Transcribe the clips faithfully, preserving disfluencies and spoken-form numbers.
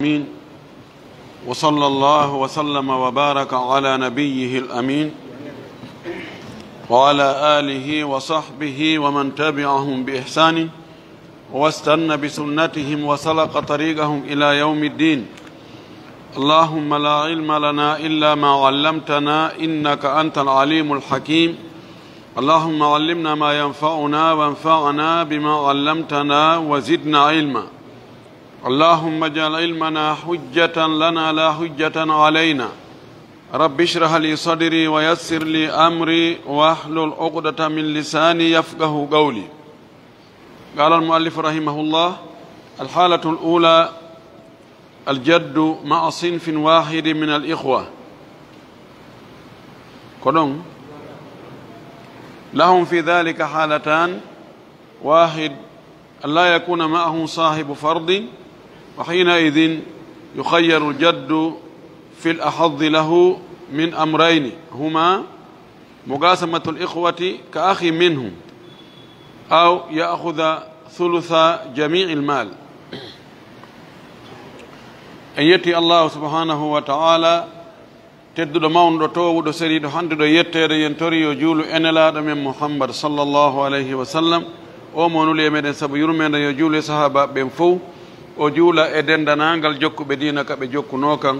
آمين. وصلى الله وسلم وبارك على نبيه الأمين وعلى آله وصحبه ومن تبعهم بإحسان واستن بسنتهم وسلك طريقهم إلى يوم الدين. اللهم لا علم لنا إلا ما علمتنا إنك أنت العليم الحكيم. اللهم علمنا ما ينفعنا وانفعنا بما علمتنا وزدنا علما. اللهم اجعل علمنا حجة لنا لا حجة علينا. رب اشرح لي صدري ويسر لي أمري واحلل عقدة من لساني يفقه قولي. قال المؤلف رحمه الله: الحالة الأولى: الجد مع صنف واحد من الإخوة. كدون لهم في ذلك حالتان: واحد، ألا يكون معه صاحب فرض، وحينئذ يخير الجد في الأحظ له من أمرين، هما مقاسمة الإخوة كأخ منهم، أو يأخذ ثلث جميع المال. En yetti Allahu subhanahu wa ta'ala, tedduɗo, mawnuɗo, toowuɗo, seniiɗo, handuɗo yetteede, yen tori yo juulu e Nelaaɗo men Muhammad sallallahu alayhi wa sallam, o mo nuli e meɗen sabu yurmeende, yo juulu e sahaabaaɓe ɓen fow, o juula e denndaangal jokkuɓe diina ka ɓe jokkunoo kan.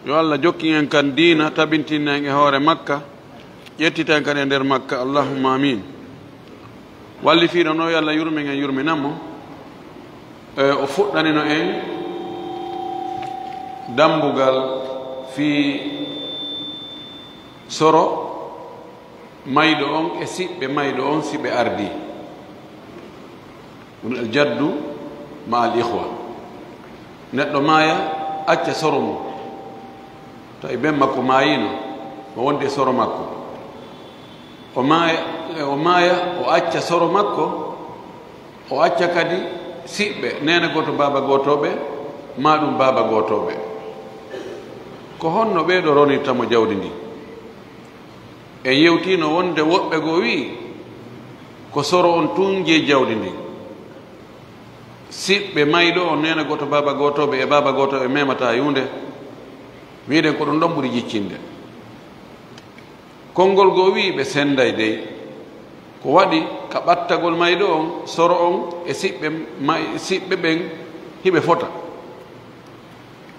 Yo Allah jokkin en kan diina, tabintin en e hoore makka, ƴettitan kan e nder makka, allahumma amin. Wallifiiɗo no, yo Allah yurmin en, yurminan mo. E, o fuɗɗanino en dambugal fii soro mayɗo on e siɓɓe mayɗo on si ɓe ardii. Woni aljaddu ma al ikhwa. Neɗɗo maaya, acca soro mum. Tawi ben makko maayino, o wondi e soro makko. O maaya, o maaya, o acca soro makko, o acca kadi siɓɓe, neene gooto, baaba gootooɓe, maa ɗum baaba gootooɓe. Ko honno ɓee ɗoo ronirta mo jawdi ndin? En yewtiino wonde woɓɓe goo wi'i ko soro on tun jeyi jawdi ndin. Siɓɓe mayɗo on, neene gooto, baaba gootooɓe e baaba gootooɓe memataa e huunde. Wi'uɗen ko ɗum ɗon ɓuri jiccinde. Konngol goo wi'i ɓe sennday dey. Ko waɗi ka ɓattagol mayɗo on, soro on e siɓɓe may-, siɓɓe ɓen hiɓe fota.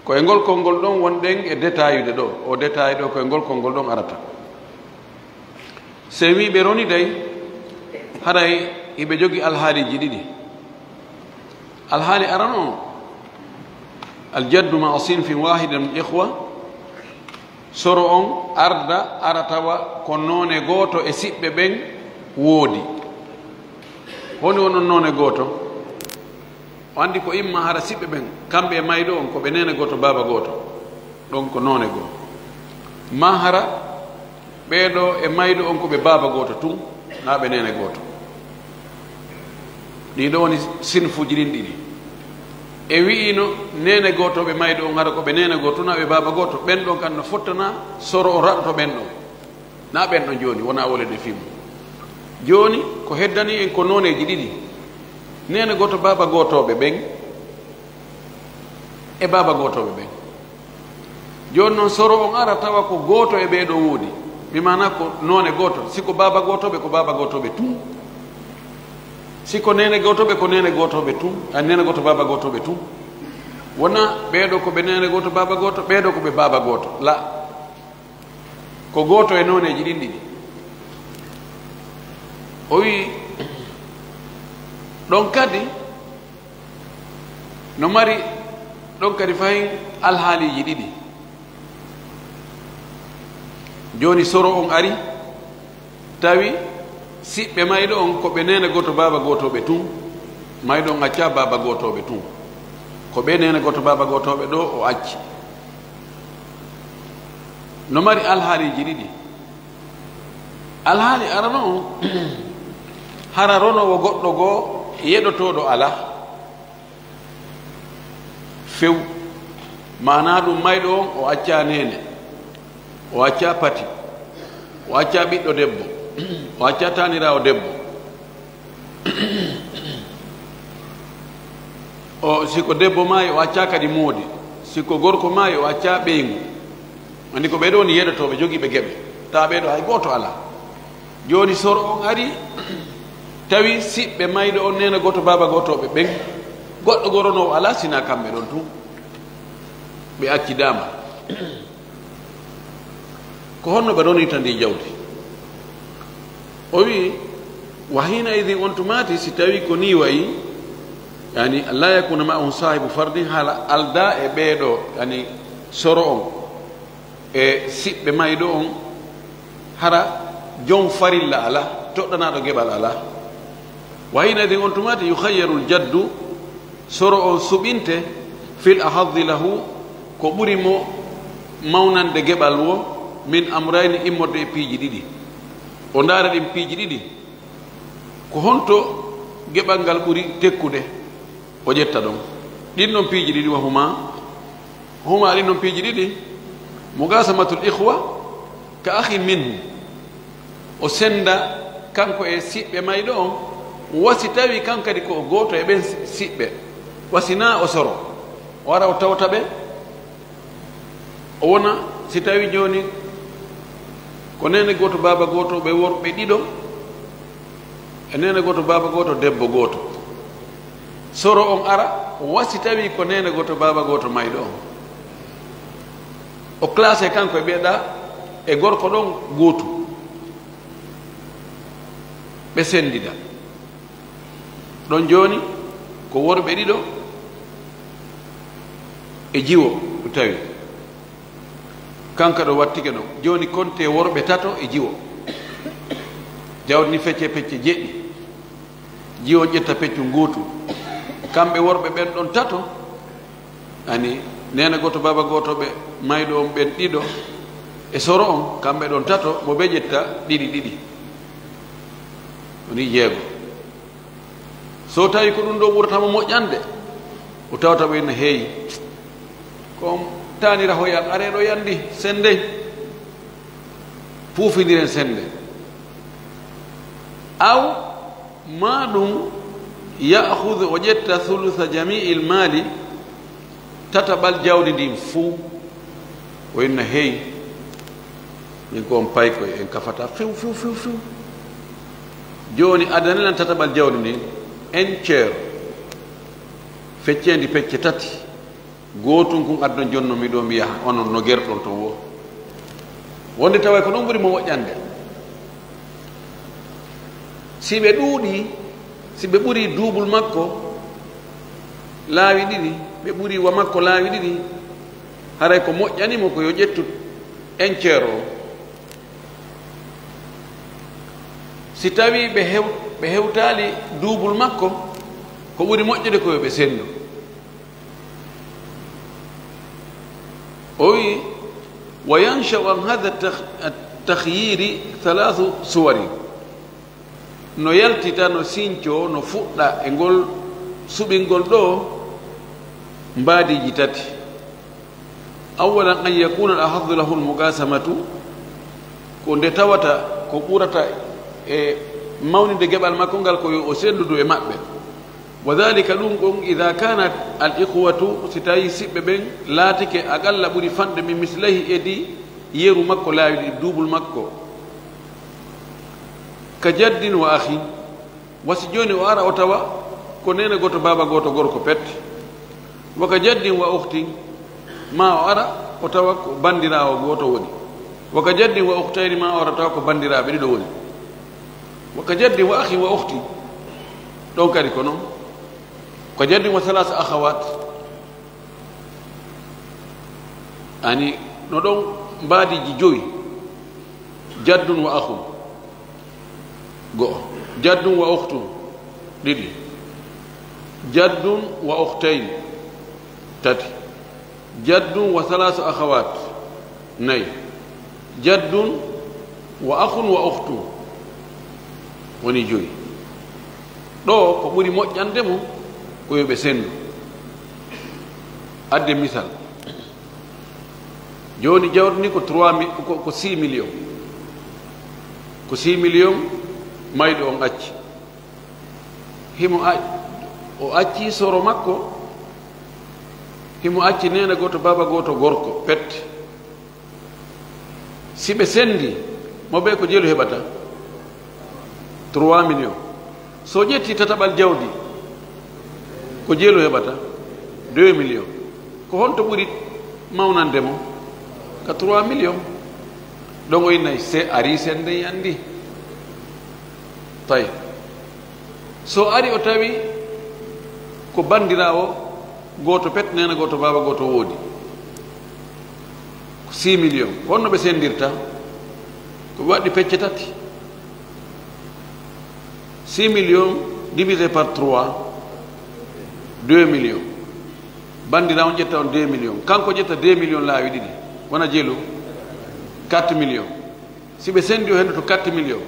Ko e ngol konngol ɗon wonɗen e détaillude ɗoo. O détail ɗoo ko e ngol konngol ɗon arata. Si en wi'i ɓe roniday, haray hiɓe jogii alhaaliiji ɗiɗi. Alhaali arano on, aljaddu ma'a sinfin waahidin min ikhwa, soro on arda, ara tawa ko noone gooto e siɓɓe ɓen woodi. Honɗum woni noone gooto? O anndi ko imma hara siɓɓe ɓen, kamɓe e mayɗo on, ko ɓe neene gooto, baaba gooto. Ɗon ko noone goo. Maa hara ɓee ɗoo e mayɗo on ko ɓe baaba gooto tun, naa ɓe neene gooto. Ɗii ɗoo woni sinfuuji ɗin ɗiɗi. E wi'ino neene gootooɓe mayɗo on, hara ko ɓe neene gooto, naa ɓe baaba gooto. Ɓen ɗon kan no fottana soro on raɗoto ɓen ɗon. Naa ɓen ɗon jooni, wonaa wolede fii mum. Jooni, ko heddanii en ko nooneeji ɗiɗi. Neene gooto, baaba gootooɓe ɓen e baaba gootooɓe ɓen. Jooni non, soro on ara tawa ko gooto e ɓee ɗoo woodi. Mi maana ko noone gooto. Si ko baaba gootooɓe, ko baaba gootooɓe tun. Si ko neene gootooɓe, ko neene gootooɓe tun. A neene gooto, baaba gootooɓe tun. Wonaa ɓee ɗoo ko ɓe neene gooto, baaba gooto, ɓee ɗoo ko ɓe baaba gooto. La. Ko gooto e nooneeji ɗin ɗiɗi. O wi'i, ɗon kadi no mari, ɗon kadi fahin alhaaliiji ɗiɗi. Jooni soro on ari, tawi siɓɓe mayɗo on ko ɓe neene gooto baaba gootooɓe tun, mayɗo on accaa baaba gootooɓe tun. Ko ɓe neene gooto baaba gootooɓe ɗoo o acci. No mari alhaaliiji ɗiɗi. Alhaali arano on, hara ronoowo goɗɗo goo yeɗotooɗo alaa. Few. Maanaa ɗum, mayɗo on o accaa neene, o accaa pati, o accaa ɓiɗɗo debbo, o accaa taaniraawo debbo. O, si ko debbo maayi, o accaa kadi moodi. Si ko gorko maayi, o accaa ɓeyngu. Anndi ko ɓee ɗoo woni yeɗotooɓe, jogiiɓe geɓe. Tawa ɓee ɗoo hay gooto alaa. Jooni soro on ari, tawi siɓɓe mayɗo on neene gooto, baaba gooto ɓe ɓen. Goɗɗo goronoowo alaa, sinaa kamɓe ɗon tun. Ɓe accidaama. Ko honno ɓe ronirta ndi jawdi? O wi'i, "Wa hina idin on tumaati, si tawi ko nii wa'i, yani, alla yakuna ma'ahum sahibu fardin, hala alda e ɓee ɗoo, yani, soro on e siɓɓe mayɗo on, hara jom farilla ala, toɗɗanaaɗo geɓal ala." Wa hina idin on tumaati, "Yukhayyarul jaddu, soro on suɓinte, fil ahaddi lahu, ko ɓuri mo mawnande geɓal wo, min amrayni, immorde e piiji ɗiɗi." O ndaara ɗin piiji ɗiɗi, ko honto geɓal ngal ɓuri tekkude, o ƴetta ɗon. Ɗin ɗon piiji ɗiɗi, wa huma, huma ɗin ɗon piiji ɗiɗi, mugasamatul ikhwa ka akhin minhu. O senda kanko e siɓɓe mayɗo on, wa si tawi kan kadi ko o gooto e ɓen siɓɓe, wa si naa o soro, o ara o tawta ɓe, o wona, si tawi jooni ko neene gooto, baaba gooto, ɓe worɓe ɗiɗo, e neene gooto, baaba gooto, debbo gooto. Soro on ara, wa si tawi ko neene gooto, baaba gooto mayɗo on. O classé kanko e ɓeeɗa e gorko ɗon gootu. Ɓe senndida. Ɗon jooni ko worɓe ɗiɗo e jiwo o tawi. Kanka ɗo wattike ɗon. Jooni konte worɓe tato e jiwo. Jawdi ni fecce pecce jeɗɗi. Jiwo ƴetta peccu nguutu. Kamɓe worɓe ɓen ɗon tato, ani neene gooto, baaba gooto, ɓe mayɗo on ɓen ɗiɗo e soro on, kamɓe ɗon tato, mo ɓe ƴetta ɗiɗi ɗiɗi. Woni jeego. So tawi ko ɗum ɗo ɓurata mo moƴƴande, o tawata ɓe no heewi. Ko taanira hoyal, areeɗo yandi, sendey. Puufindiren sende. Aw, maa ɗum, ya'khudhu, o ƴetta, thulutha jami'il maali, tataɓal jawdi ndin fuu. O inna, hey, min ko on paykoy, en kafata few, few, few, few. Jooni, adane lan tataɓal jawdi ndin, un tiers, fecceendi pecce tati. Gootun kun addon jonno mi ɗo mi yaha, onon no gerɗon to wo. Wonde tawa ko ɗon ɓuri mo moƴƴande. Si ɓe ɗuuɗi, si ɓe ɓuri duubul makko laawi ɗiɗi, ɓe ɓuri wa makko laawi ɗiɗi, haray ko moƴƴani mo ko yo ƴettu un tiers o. Si tawi ɓe hew-, ɓe hewtaali duubul makko, ko ɓuri moƴƴude ko yo ɓe senndu. O wi'i, "Wa yansha'u an hadha takh-, takhyiri thalathu suwarin." No yaltita, no sincoo, no fuɗɗa e ngol suɓingol ɗo mbaadiiji tati. Awwalan an yakuna al ahaddu lahu al muqasamatu, ko nde tawata ko ɓurata e mawninde geɓal makko ngal ko yo o senndu e maɓɓe. Wa dhalika, ɗum ɗon, idha kanat al ikhwatu, si tawi siɓɓe ɓen laatike aqalla ɓuri fanɗude min mislayhi, edii yeru makko laawi ɗiɗi, duubul makko. Ka jaddin wa akhin, wa si jooni o ara o tawa ko neene gooto baaba gooto gorko pet. Wa ka jaddin wa ukhtin, ma o ara o tawa ko banndiraawo gooto woni. Wa ka jaddin wa ukhtayni, ma o ara tawa ko banndiraaɓe ɗiɗo woni. Wa ka jaddin wa akhin wa ukhtin, ɗon kadi ko non. Ka jaddin wa thalatha akhawat, ani no ɗon mbaadiiji jowi, jaddun wa akhun, go'o. Jaddun wa ukhtun, ɗiɗi. Jaddun wa ukhtayn, tati. Jaddun wa thalathu akhawat, nayi. Jaddun wa akhun wa ukhtun, woni joyi. Ɗo ko ɓuri moƴƴande mo ko yo ɓe senndu. Adde misal. Jooni jawdi ni ko trois mille, ko, ko six millions. Ko six millions mayɗo on acci. Himo ac-, o acci soro makko, Himo acci neena gooto, baaba gooto, gorko pet. Si ɓe sendi, mo ɓe ko jelu heɓata? Trois millions. So ƴetti tataɓal jawdi, ko jelu heɓata? Deux millions. Ko honto ɓuri mawnande mo? Ka trois millions. Ɗon o innay se ari sende yandi. Tawi. So ari o tawi ko bandiraawo gooto pet, neena gooto, baaba gooto woodi. Ko six millions. Ko honno ɓe sendirta? Ko ɓe waɗi pecce tati. Six millions divisé par trois, deux millions. Bandiraawo on ƴetta on deux millions. Kanko ƴetta deux millions laawi ɗiɗi. Wona jelu? Quatre millions. Si ɓe sendi, o hendoto quatre millions.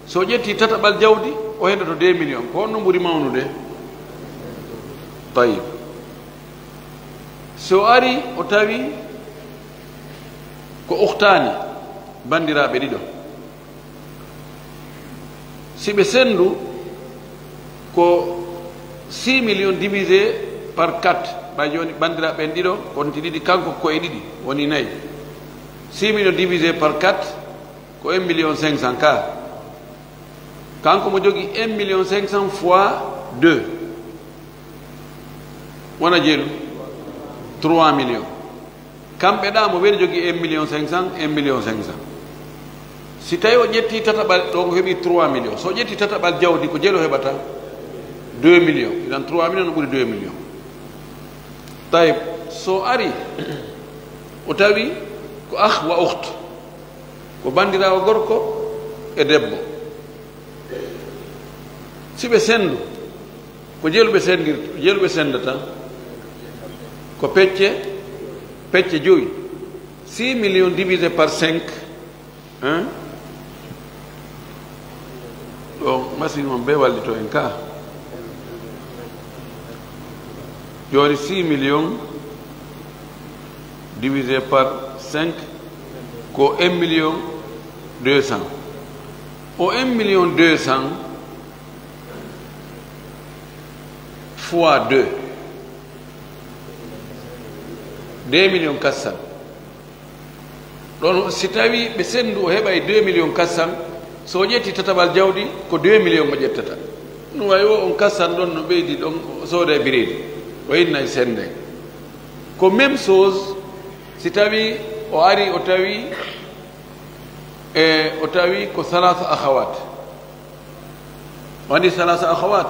So ƴetti tataɓal jawdi, o hendoto deux millions. Ko honno ɓuri mawnude? Tayyib. So ari, o tawi ko ukhtaani, bandiraaɓe ɗiɗo. Si ɓe sendu, ko six millions divisé par quatre. Ɓay jooni, bandiraaɓe ɓen ɗiɗo, ko nti ɗiɗi, kanko ko e ɗiɗi, woni nayi. Six millions divisé par quatre, ko un million cinq cent ka. Kanko mo jogi un million cinq cent fois deux. Wona jelu? Trois millions. Kamɓe ɗa mo weli jogi un million cinq cent, un million cinq cent. Si tawi o ƴetti tataɓal, ɗo ko heɓi trois millions. So o ƴetti tataɓal jawdi, ko jelu heɓata? Deux millions. Idan trois millions no ɓuri deux millions. Tayyib, so ari, o tawi ko akh wa ukht. Ko bandiraawo gorko e debbo. Si ɓe sendu, ko jelu ɓe sendirta, jelu ɓe sendata? Ko pecce, pecce jowi. Six millions divisé par cinq, hein? Ɗo machine on be wallito en ka. Jooni six millions divisé par cinq, ko un million deux cent. O un million deux cent fois deux, deux millions quatre cent. Ɗon si tawi ɓe sendu, o heɓay deux millions quatre cent, so o ƴetti tataɓal jawdi, ko deux millions o ƴettata. No wawi o on quatre cent ɗon no ɓeydi ɗon, o sooda e bireedi, o inna e sende. Ko même chose, si tawi o ari, o tawi, e, o tawi ko salasa akhawat. Woni salasa akhawat,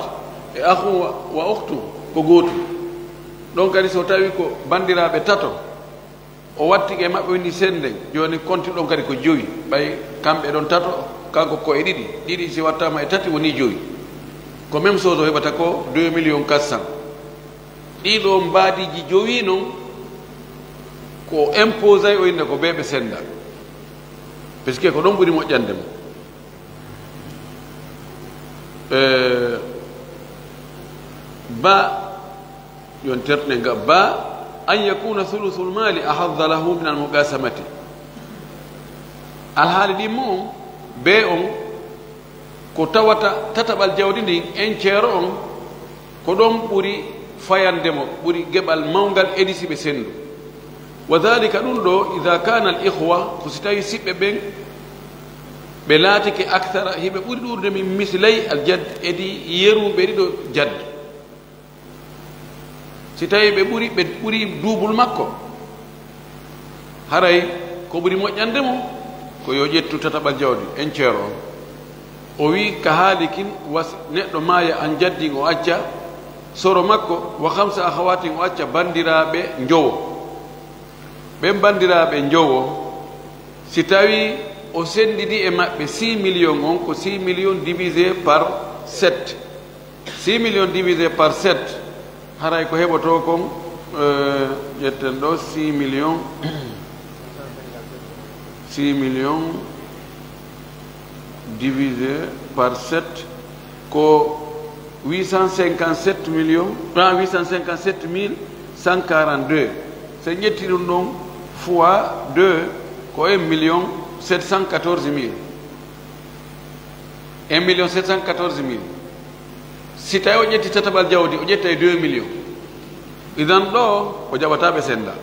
e akhu wa, wa ukhtu, ko gootu. Ɗon kadi so tawi ko bandiraaɓe tato, o watti e maɓɓe woni sende, jooni konti ɗon kadi ko jowi. Ɓay kamɓe ɗon tato, kanko ko e ɗiɗi. Ɗiɗi si wattama e tati woni jowi. Ko même chose o heɓata ko deux millions quatre cent. Ɗiɗo mbaadiji jowi non, ko imposay o inna ko ɓe ɓe senda. Parce que ko ɗon ɓuri moƴƴande mo. Eh, ba, yon tertne nga, ba an yakuna thuluthul mali ahadha lahu min al muqasamati. Alhaali ɗin mo on, be on, ko tawata tataɓal jawdi ndin, en ceero on, ko ɗon ɓuri fayande mo, ɓuri geɓal mawngal edisi ɓe sendu. Wa dhalika, ɗum ɗo, idha kana al ikhwa, ko si tawi siɓɓe ɓen, ɓe laatike akthara, hiɓe ɓuri ɗuuɗude min mithlay al jadd, edi yeruɓe ɗiɗo jadd. Si tawi ɓe ɓuri, ɓe ɓuri duubul makko, haray ko ɓuri moƴƴande mo, ko yo ƴettu tataɓal jawdi, en ceero on. O wi, ka haali kin, was neɗɗo maaya an jaddin, o acca soro makko, wa khamsa akhawatin, o acca bandiraaɓe njowo. Ɓen bandiraaɓe njowo, si tawi o sendidi e maɓɓe six millions on, ko six millions divisé par sept. Six millions divisé par sept, haray ko heɓoto kon, eh, ƴetten ɗo six millions, six millions divisé par sept, ko huit cent cinquante-sept millions, ah, huit cent cinquante-sept mille cent quarante-deux. So ƴetti ɗum ɗon fois deux, ko un million sept cent quatorze mille. Un million sept cent quatorze mille. Si tawi o ƴetti tataɓal jawdi, o ƴettay deux millions. Idan ɗo o jaɓataa ɓe sennda.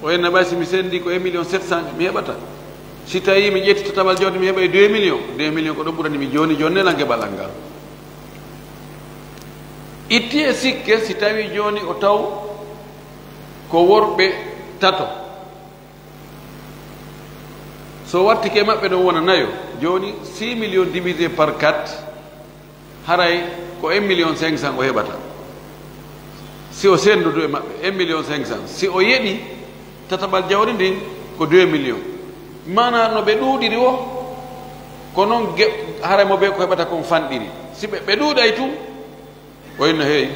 O enna ɓay si mi senndi ko un million sept cent mi heɓata. Si tawii mi ƴetti tataɓal jawdi mi heɓay deux millions. Deux millions ko ɗon ɓurani mi jooni, jooni nelan geɓal an ngal. Itti e sikke si tawii jooni o taw ko worɓe tato. So wattike e maɓɓe ɗon wona nayo, jooni six millions divisé par quatre, haray ko un million cinq cent o heɓata. Si o senndudu e maɓɓe, un million cinq cent. Si o yeɗi tataɓal jawdi ndin ko deux millions. Maanaa no ɓe ɗuuɗiri o, ko non ge-, haray mo ɓe ko heɓata kon fanɗiri. Si ɓe, ɓe ɗuuɗay tun, o inna, "Hey,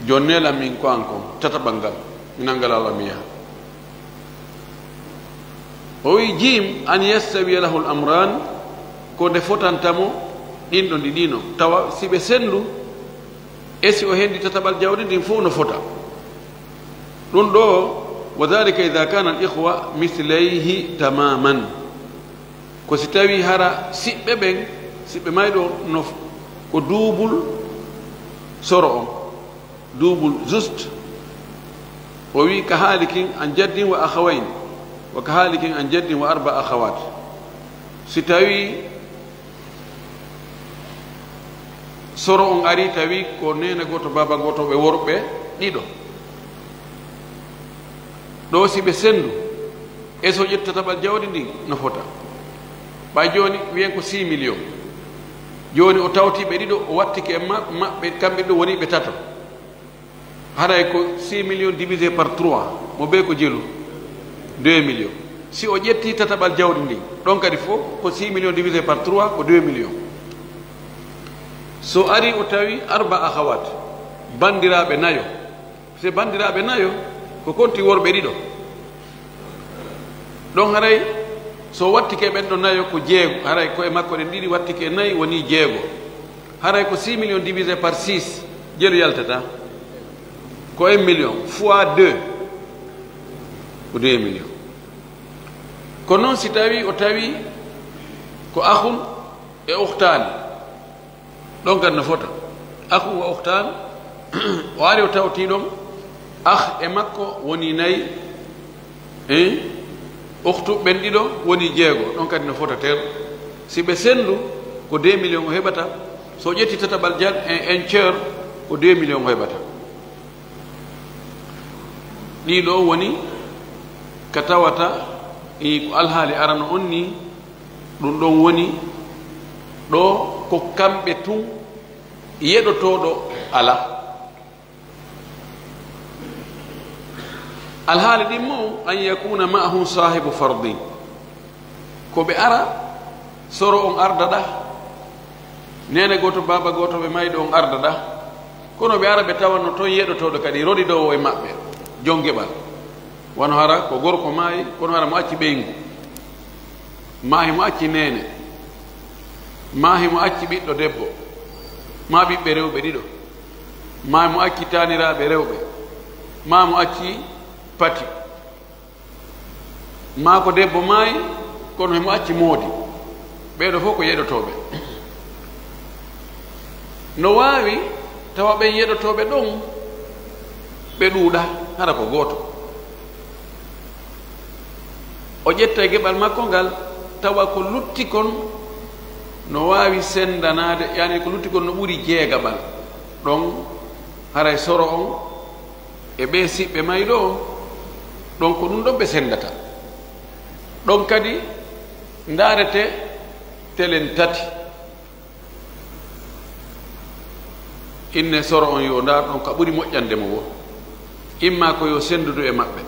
jooni nelan min ko an kon, tataɓal ngal, mi nanngal Allah mi yaha." O wi, "Jim, an yastawiya lahul amran, ko nde fotanta mo ɗin ɗon ɗiɗi no, tawa si ɓe senndu, e si o henndi tataɓal jawdi ndin fof no fota." Ɗum ɗo, "Wa dhalika idha kana al ikhwa mithlayhi tamaman." Ko si tawii hara siɓɓe ɓen, siɓɓe mayɗo no f-, ko duubul soro on, duubul juste. O wi, "Ka haalikin an jaddin wa akhawayn, wa ka haalikin an jaddin wa arba akhawat." Si tawii soro on ari tawi ko neene gooto, baaba gooto, ɓe worɓe ɗiɗo. Ɗo si ɓe senndu, e so ƴetti tataɓal jawdi ndin, no fota. Ɓay jooni, wiyen ko six millions. Jooni o tawti ɓe ɗiɗo, o wattike e ma-, maɓɓe, kamɓe ɗiɗo woni ɓe tato. Haray ko six millions divisé par trois, mo ɓe ko jelu, deux millions. Si o ƴetti tataɓal jawdi ndin, ɗon kadi fof ko six millions divisé par trois, ko deux millions. So ari o tawi arba akhawat, banndiraaɓe nayo. Se banndiraaɓe nayo, ko konti worɓe ɗiɗo. Ɗon haray, so wattike ɓen ɗo nayo ko jeego, haray ko e makko ɗen ɗiɗi wattike nayi woni jeego. Haray ko six millions divisé par six, jelu yaltata. Ko un million fois deux, ko deux millions. Ko non si tawi o tawi ko akhun e ukhtaani. Ɗon kadi no fota. Akhun wa ukhtaan, o ari o tawti ɗon, akh e makko woni nayi, eh? Ukhtu ɓen ɗiɗo woni jeego, ɗon kadi no fota ter. Si ɓe senndu, ko deux millions o heɓata. So ƴetti tataɓal jal-, en, en tiers, ko deux millions o heɓata. Ɗiɗo woni ka tawata, i, ko alhaali arano on ni, ɗum ɗon woni ɗo ko kamɓe tun yeɗotooɗo ala. Alhaali ɗin mo, an yakuna ma'ahum sahibu fardin. Ko ɓe ara, soro on arda ɗa, neene gooto, baaba gooto, ɓe mayɗo on arda ɗa. Kono ɓe ara ɓe tawanno ton yeɗotooɗo kadi, rodiɗoowo e maɓɓe, jon geɓal. Wano hara ko gorko maayi, kono hara mo acci ɓeyngu. Maa himo acci neene. Maa himo acci ɓiɗɗo debbo. Maa ɓiɓɓe rewɓe ɗiɗo. Maa himo acci taaniraaɓe rewɓe. Maa mo acci pati. Maa ko debbo maayi, kono himo acci moodi. Ɓeeɗo fof ko yeɗotooɓe. No waawi tawa ɓen yeɗotooɓe ɗon, ɓe ɗuuɗa, hara ko gooto. O ƴetta e geɓal makko ngal, tawa ko lutti kon no waawi senndanaade, yani ko lutti kon no ɓuri jeegaɓal. Ɗon haray soro on e ɓee siɓɓe mayɗo on, ɗon ko ɗum ɗon ɓe senndata. Ɗon kadi ndaarete telen tati. Inne soro on yo ndaar ɗon ka ɓuri moƴƴande mo wo. Imma ko yo senndudu e maɓɓe.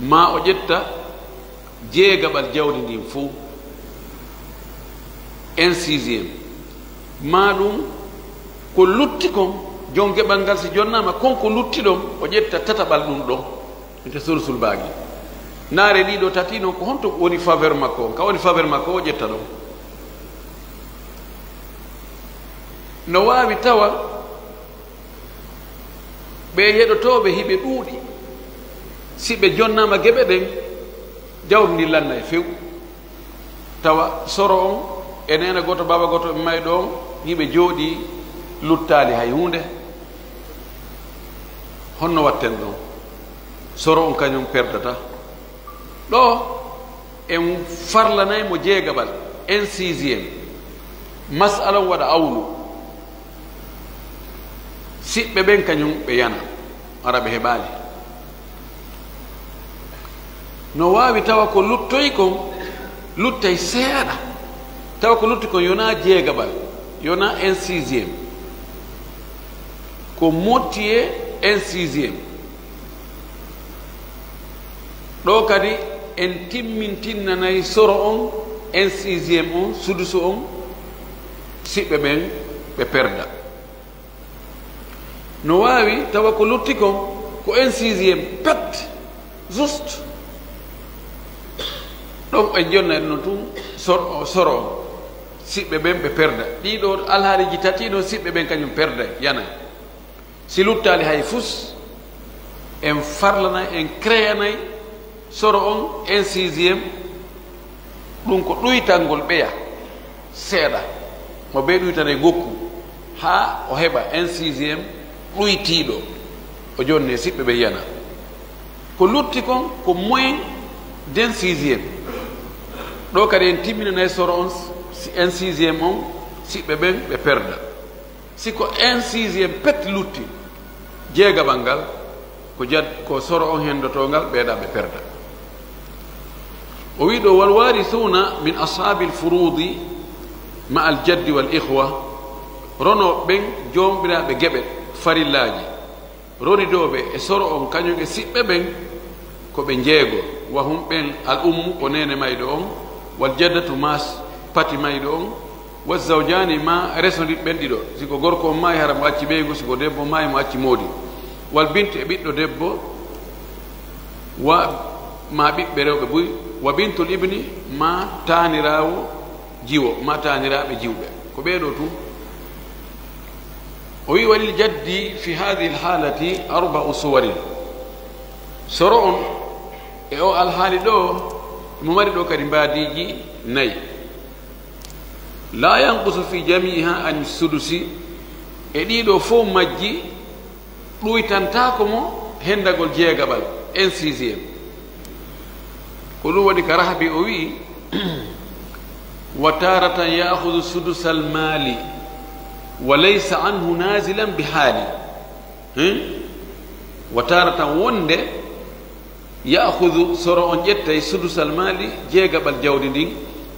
Maa o ƴetta jeegaɓal jawdi ndin fow. Un sixième. Maa ɗum ko lutti kon, jon geɓal ngal si jonnaama, kon ko lutti ɗon, o ƴetta tataɓal ɗum ɗon. Ete sulusul baagi. Naare ɗiɗo tati non, ko honto woni faveur makko on? Ka woni faveur makko o ƴetta ɗon. No waawi tawa ɓe yeɗotooɓe hiɓe ɗuuɗi. Si ɓe jonnaama geɓe ɗen, jawdi ndin lannay few. Tawa soro on e neene gooto, baaba gooto, ɓe mayɗo on, hiɓe jooɗii, luttaali hay huunde. Honno watten ɗon? Soro on kañum perdata. Ɗo en farlanay mo jeegaɓal, en sixième. Mas'ala on waɗa awlu. Siɓɓe ɓen kañum ɓe yana, ara ɓe heɓaali. No waawi tawa ko luttoyi kon, luttay seeɗa. Tawa ko lutti kon yonaa jeegaɓal, yonaa en sixième. Ko moitié en sixième. Ɗo kadi en timmintinnanay soro on, en sixième on, sudusu on, siɓɓe ɓen ɓe perda. No waawi tawa ko lutti kon ko en sixième pet, juste. Ɗon en jonnay ɗum tun sor-, soro on. Siɓɓe ɓen ɓe perda. Ɗiɗo alhaaliiji tati ɗon siɓɓe ɓen kañum perda, yana. Si luttaali hay fus, en farlanay, en créanay soro on en sixième. Ɗum ko ɗuytangol ɓeya seeɗa. Mo ɓe ɗuytanay gokku haa o heɓa en sixième ɗuytiiɗo. O jonni e siɓɓe ɓe yana. Ko lutti kon ko moins d'un sixième. Ɗo kadi en timminanay soro on si-, en sixième on, siɓɓe ɓen ɓe perda. Si ko un sixième pet lutti, jeegaɓal ngal, ko jad-, ko soro on hendotoo ngal, ɓeeɗa ɓe perda. O wi ɗo, "Wal waarisuuna min ashaabil furuudi ma al jaddi wal ikhwa", ronooɓe ɓen joomiraaɓe geɓe farillaaji, ronidooɓe e soro on kañum e siɓɓe ɓen, ko ɓe jeego, wa hum ɓen, al ummu ko neene mayɗo on, wal jaddatu ma s-, pati mayɗo on, wa zawjaani ma resondiɓɓe ɓen ɗiɗo, si ko gorko on maayi hara mo acci ɓeyngu, si ko debbo maayi mo acci moodi, wal binti e ɓiɗɗo debbo, wa ma ɓiɓɓe rewɓe buy, wa bintul ibni ma taaniraawo jiwo, ma taaniraaɓe jiwɓe, ko ɓee ɗoo tun. O wi, "Walil jaddi fi haadihi alhaalati arba'u suwarin." Soro on e o alhaali ɗo, mo mari ɗo kadi mbaadiiji nayi. "Laa yanqusu fi jamiiha an sudusi." E ɗiɗo fof majji ɗuytantaako mo hendagol jeegaɓal, en sixième. Ko ɗum waɗi ka Rahabi o wi'i, "Wa taaratan ya'khudhu sudusal maali, wa laysa anhu naazilan bi haali." Hein? Wa taaratan wonde, "Ya'khudhu soro on ƴettay sudusal maali jeegaɓal jawdi ndin,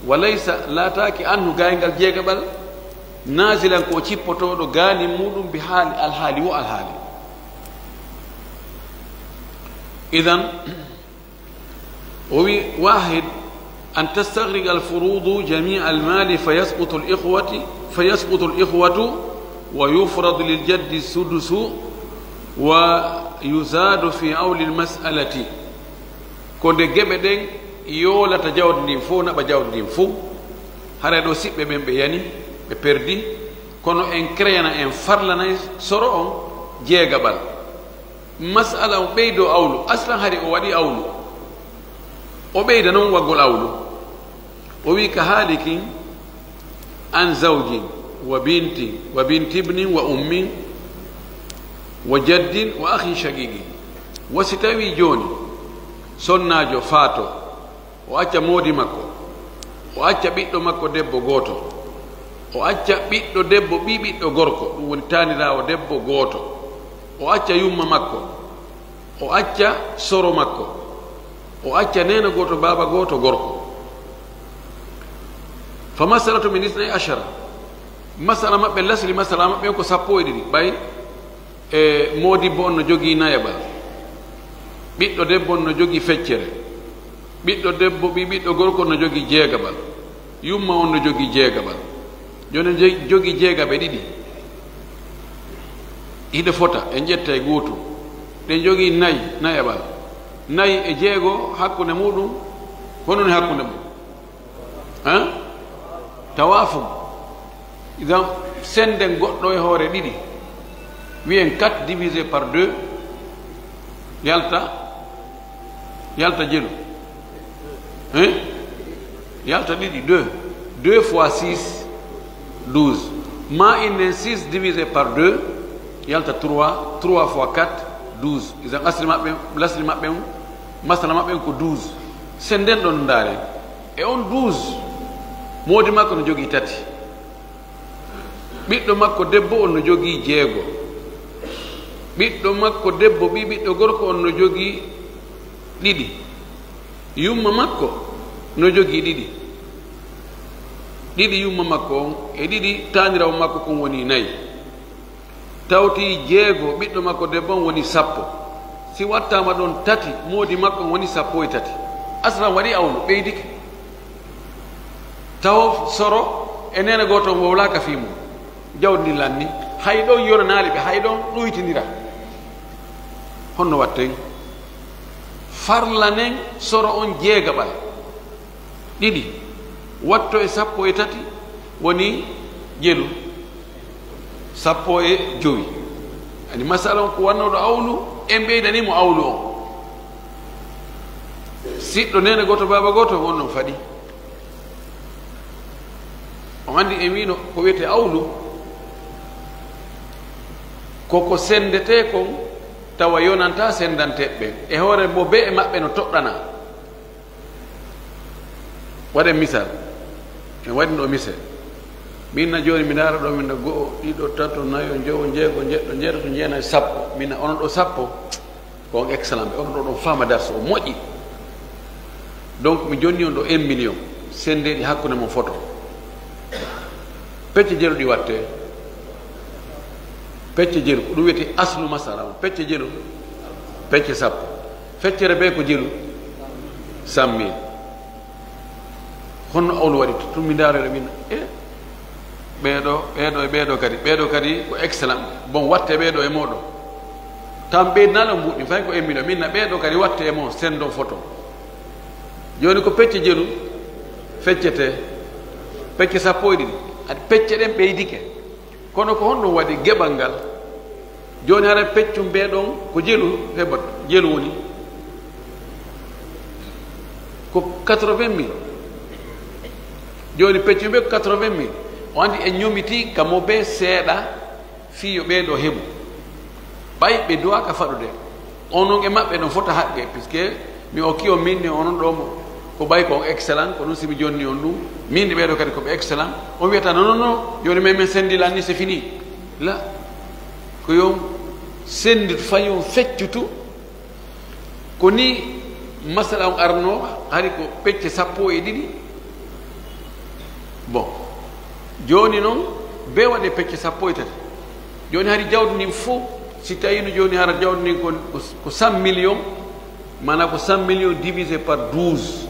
wa laysa laataaki anhu gayngal jeegaɓal, naazilan ko cippotooɗo gaani muɗum bi haali alhaali wo alhaali." Idan, O wi, "Waahid, an tastagriqa al-furuudu jamii' al-maali fa yasqutu al-ikhwati, fa yasqutu al-ikhwatu wa yufradu lil jaddi sudusu wa yuzaadu fi awli al-mas'alati." Ko nde geɓe ɗen yoolata jawdi ndin fof, naɓa jawdi ndin fof. Haray ɗo siɓɓe ɓen ɓe yani, ɓe perdi. Kono en kreyana, en farlanay soro on jeegaɓal. Mas'ala o ɓeydo awlu, aslan hari o waɗi awlu. O ɓeyda non waggol awlu. O wi ka haali kin, an zawjin, wa bintin, wa binti ibnin, wa ummin, wa jaddin, wa akhin shaqiqin. Wa si tawi jooni, sonnaajo faato, o acca moodi makko, o acca ɓiɗɗo makko debbo gooto, o acca ɓiɗɗo debbo ɓii ɓiɗɗo gorko, ɗum woni taaniraawo debbo gooto, o acca yumma makko, o acca soro makko, o acca neene gooto, baaba gooto gorko. Fa masalatu min isnay ashara. Masala maɓɓe lasli, masala maɓɓe ko sappo e ɗiɗi. Ɓay e moodibbo on no jogii nayaɓal, ɓiɗɗo debbo on no jogii feccere, ɓiɗɗo debbo, ɓii ɓiɗɗo gorko no jogii jeegaɓal, yumma on no jogii jeegaɓal. Jooni en je-, jogii jeegaɓe ɗiɗi. Hiɗe fota, en ƴetta e gootum. Ɗen jogii nayi, nayaɓal. Nayi e jeego hakkunde muɗum, hono ni hakkunde mum? Hein? Tawaafuk. Idan, senden goɗɗo e hoore ɗiɗi. Wiyen quatre divisé par deux, yalta, yalta jelu. Hein? Yalta ɗiɗi, deux. Deux fois six, douze. Ma innen six divisé par deux, yalta trois, trois fois quatre, Douze. Isan asli maɓɓe, lasli maɓɓe on, masala maɓɓe on ko douze. Sen nden ɗon ndaare. E on douze, moodi makko no jogii tati. Ɓiɗɗo makko debbo on no jogii jeego. Ɓiɗɗo makko debbo, ɓii ɓiɗɗo gorko on no jogii ɗiɗi. Yumma makko no jogii ɗiɗi. Ɗiɗi yumma makko on e ɗiɗi taaniraawo makko kon woni nayi. Tawti jeego ɓiɗɗo makko debbo on woni sappo. Si wattaama ɗon tati, moodi makko on woni sappo e tati. Aslan waɗi awlu, ɓeydike. Tawo soro e neene gooto on wowlaaka fii mum. Jawdi ndin lanni. Hay ɗon yonanaali ɓe, hay ɗon ɗuytindira. Honno watten? Farlanen soro on jeegaɓal. Ɗiɗi watto e sappo e tati woni jelu. Sappo e jowi. Ani masala on ko wannooɗo awlu, en ɓeydani mo awlu on. Siɗɗo neene gooto, baaba gooto, on ɗon faɗi. On anndi en wiino ko wiyetee awlu, ko ko senndetee kon tawa yonantaa senndanteeɓe ɓen. E hoore mo bee e maɓɓe no toɗɗanaa. Waɗen misal. En waɗi ɗo misal. Min na jooni mi ndaara ɗo, min na go'o, ɗiɗo, tato, nayo, njowo, njeego, njeɗɗo, njeetato, jeenayo, sappo. Min na onon ɗo sappo. Ko on excellent ɓe, onon ɗo ɗon faama darso o moƴƴi. Donc mi jonni on ɗo un million. Senndeeɗi hakkunde mon foto. Pecce jelu ɗi watte. Pecce jelu, ko ɗum wiyetee aslu masala on. Pecce jelu, pecce sappo. Feccere bee ko jelu, cent mille. Honno awlu waɗi? Tun mi ndaarere min, e ɓeeɗo, ɓeeɗo e ɓeeɗo kadi, ɓeeɗo kadi ko excellent. Bon, watte ɓeeɗo e mooɗon. Tan ɓeydanaale on mbuuɗi, fay ko un million. Min na ɓeeɗo kadi watte e mon, senndon foto. Jooni ko pecce jelu feccetee, pecce sappo e ɗiɗi. Adi pecce ɗen ɓeydike. Kono ko honɗum waɗi geɓal ngal? Jooni hara peccum bee ɗon ko jelu heɓata, jelu woni ko quatre-vingt mille. Jooni peccum bee ko quatre-vingt mille. O anndi en ñomitii ka mo bee seeɗa fii yo ɓee ɗoo heɓu. Ɓay ɓe duwaaka faɗude. Onon e maɓɓe ɗon fota haqqe, puisque mi okki on min ne onon ɗo mo, ko ɓay ko on excellent, ko ɗum si mi jonni on ɗum. Min ne ɓee ɗo kadi ko ɓe excellent. On wiyata, "Non, non, non, jooni men, men sendilan ni, c'est fini." La, ko yo on senditu, fay on feccutu. Ko ni masala on arno, hari ko pecce sappo e ɗiɗi. Bon, jooni noon, bee waɗe pecce sappo e tati. Jooni hari jawdi ndin fof, si tawiino jooni hara jawdi ndin ko, ko, ko cent millions, maanaa ko cent millions divisé par douze.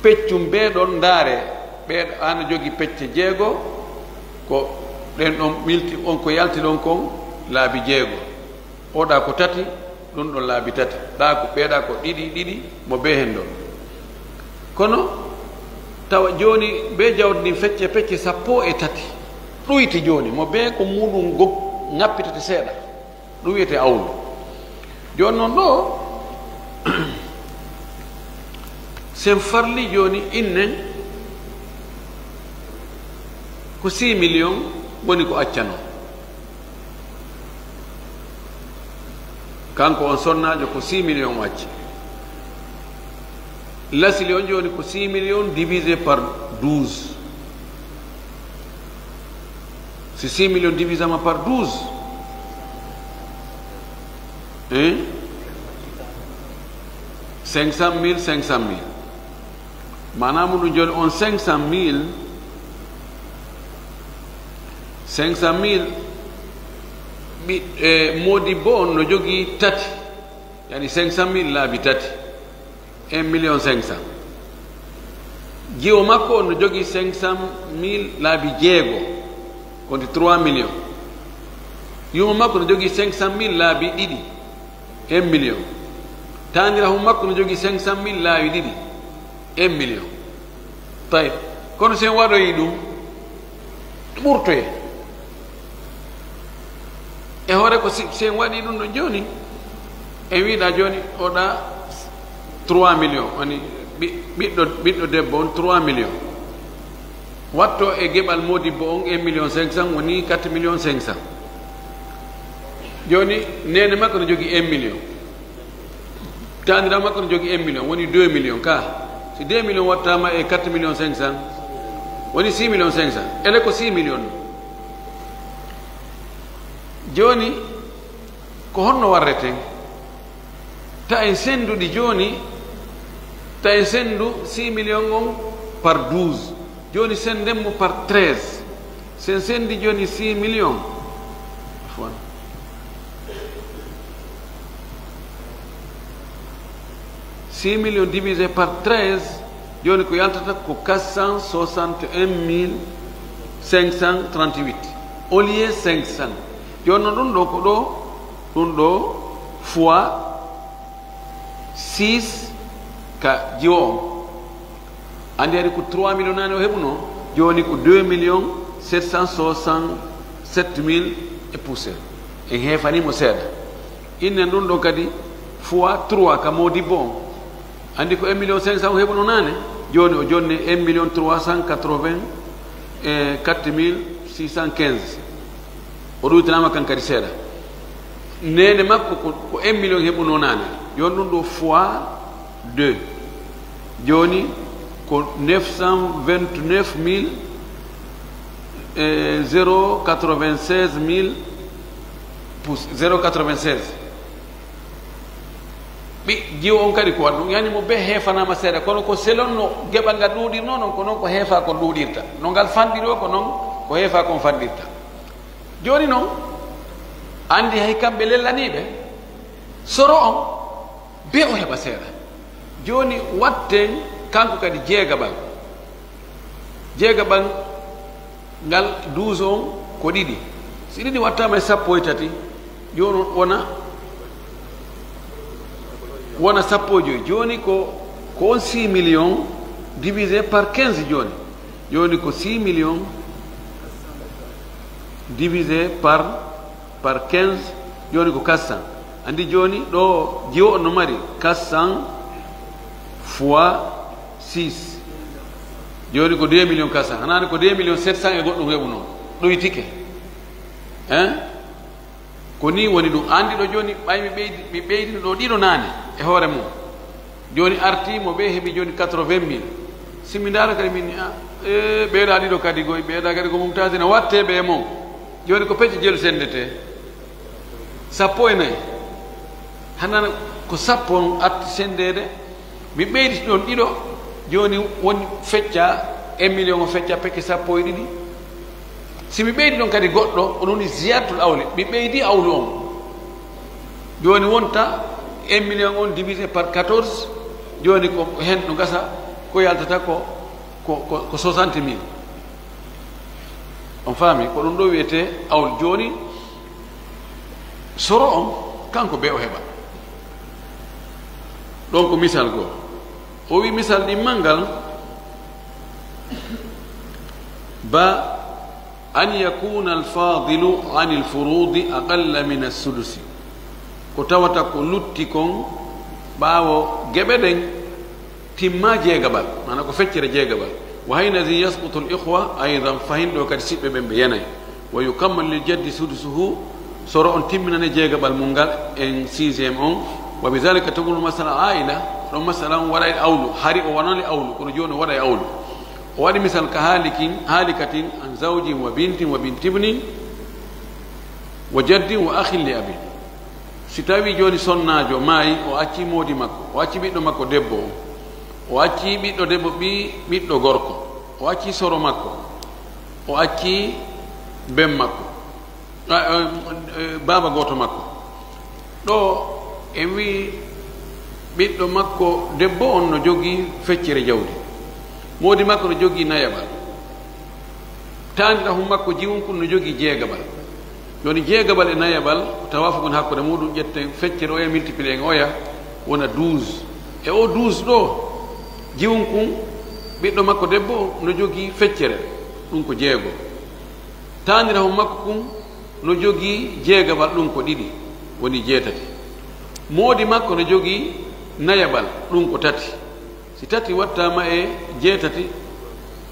Peccum bee ɗon ndaare, ɓee ana jogii pecce jeego, ko ɗen ɗon milti on ko yalti ɗon kon laabi jeego. Oɗa ko tati, ɗum ɗon laabi tati. Ɗa ko, ɓeeɗa ko ɗiɗi, ɗiɗi, mo bee hen ɗon. Kono tawa jooni bee jawdi ndin fecce pecce sappo e tati. Ɗuyti jooni, mo bee ko muɗum gog ŋappitete seeɗa. Ɗum wiyete awlu. Jooni noon ɗo, sen farli jooni innen ko six millions woni ko accano. Kanko on sonnaajo ko six millions o acci. Lasili on jooni ko six millions divisé par douze. Si six millions divisama par douze, hein? Cinq cent mille, cinq cent mille. Maanaam ɗum jooni on cinq cent mille, cinq cent mille, ɓi-, e, moodibbo on no jogii tati, yani cinq cent mille laabi tati, un million cinq cent. Jiwo makko on no jogii cinq cent mille laabi jeego, konti trois millions. Yumma makko no jogii cinq cent mille laabi ɗiɗi, un million. Taaniraawo makko no jogii cinq cent mille laabi ɗiɗi, un million. Tawi, kono si en waɗoyi ɗum, ɓurtoye. E hoore ko si, si en waɗi ɗum ɗon jooni, en wiɗa jooni oɗa trois millions, woni ɓi-, ɓiɗɗo, ɓiɗɗo debbo on trois millions. Watto e geɓal moodibbo on un million cinq cent, woni quatre millions cinq cent. Jooni, neene makko no jogii un million. Taaniraawo makko no jogii un million, woni deux millions. Ka, si deux millions wattaama e quatre millions cinq cents, woni six millions cinq cents. Ele ko six millions. Jooni, ko honno warreten? Ta en senndu ɗi jooni, ta en senndu six millions on par douze. Jooni, sennden mo par treize. Sen senndi jooni six millions. Afwan. Six millions divisé par treize, jooni ko yaltata ko quatre cent soixante et un mille cinq cent trente-huit, au lieu cinq cents. Jooni noon, ɗum ɗo ko ɗo, ɗum ɗo fois six ka jiwo on. Anndi hari ko trois millions naane o heɓunoo, jooni ko deux millions sept cent soixante-sept mille et poussière. En heefanii mo seeɗa. Innen ɗum ɗo kadi fois trois ka moodibbo on. Anndi ko un million cinq cents o heɓunoo naane, jooni o jonni un million trois cent quatre-vingt-quatre mille six cent quinze. O ɗuytanaama kan kadi seeɗa. Neene makko ko, ko un million heɓunoo naane. Jooni ɗum ɗo fois deux. Jooni ko neuf cent vingt-neuf mille, e zéro quatre-vingt-seize mille pouces, zéro quatre-vingt-seize. Ɓi, jiwo on kadi ko waɗi ɗum, yani mo bee heefanaama seeɗa, kono ko selon no geɓal ngal ɗuuɗirnoo, noon ko noon ko heefaa kon ɗuuɗirta. No ngal fanɗiroo, ko noon ko heefaa kon fanɗirta. Jooni noon, anndi hay kamɓe lellaniiɓe, soro on, bee o heɓa seeɗa. Jooni watten kanko kadi jeegaɓal. Jeegaɓal ngal douze on ko ɗiɗi. Si ɗiɗi wattaama e sappo e tati, jooni wona, wona sappo e joy. Jooni ko, ko on six millions divisé par quinze jooni. Jooni ko six millions divisé par, par quinze, jooni ko quatre cents. Anndi jooni ɗo jiwo on no mari quatre cents fois six. Jooni ko deux millions quatre cents. Hanaani ko deux millions sept cents e goɗɗum heɓunoo. Ɗoytike. Hein? Ko nii woni ɗum. Anndi ɗo jooni, ɓay mi ɓeydi, mi ɓeydino ɗo ɗiɗo naane e hoore mum. Jooni artii mo ɓe heɓi jooni quatre-vingt mille. Si mi ndaara kadi min, ah, e ɓeeɗa ɗiɗo kadi goy, ɓeeɗa kadi ko mum taasi na wattee ɓe mum. Jooni ko pecce jelu senndetee. Sappo e nayi. Hanana ko sappo on arti senndeede. Mi ɓeydi ɗon ɗiɗo, jooni woni fecca, un million o fecca pecce sappo e ɗiɗi. Si mi ɓeydi ɗon kadi goɗɗo, on woni ziyadatul awli, mi ɓeydi awlu on. Jooni wonta un million on divisé par quatorze, jooni ko heen no gasa, ko yaltata ko, ko, ko, ko soixante mille. On faami? Ko ɗum ɗo wiyetee awlu. Jooni, soro on, kanko bee o heɓa. Ɗon ko misal goo. O wi misal ɗimmal ngal, ba an yakuna alfadilu an alfurudi aqalla min assudusi. Ko tawata ko lutti kon ɓaawo geɓe ɗen timma jeegaɓal, maana ko feccere jeegaɓal. Wa hinadin yasqutu al-ikhwa aydan, fahin ɗo kadi siɓɓe ɓen ɓe yanay. Wa yukammal lil jaddi sudusuhu, soro on timminane jeegaɓal mum ngal, en sixième on. Wa bi dhalika takunu masala aila, ɗon masala on waɗay awlu, hari o wonani awlu, kono jooni o waɗay awlu. O waɗi misal ka halikin, halikatin an zawjin wa bintin wa binti ibnin wa jaddin wa akhin li abin. Si tawii jooni sonnaajo maayi, o accii moodi makko, o accii ɓiɗɗo makko debbo, o accii ɓiɗɗo debbo, ɓii, ɓiɗɗo gorko, o accii soro makko, o accii ben makko, a, a, a, baaba gooto makko. Ɗo en wii ɓiɗɗo makko debbo on no jogii feccere jawdi, moodi makko no jogii nayaɓal. Taaniraahu makko jiwunkun no jogii jeegaɓal. Jooni, jeegaɓal e nayaɓal, ko tawaafuqun hakkunde muɗum, ƴetten feccere oya, multiplier en oya, wona douze. E o douze ɗo, jiwunkun, ɓiɗɗo makko debbo, no jogii feccere, ɗum ko jeego. Taaniraahu makko kun no jogii jeegaɓal, ɗum ko ɗiɗi, woni jeetati. Moodi makko no jogii nayaɓal, ɗum ko tati. Si tati wattaama e jeetati,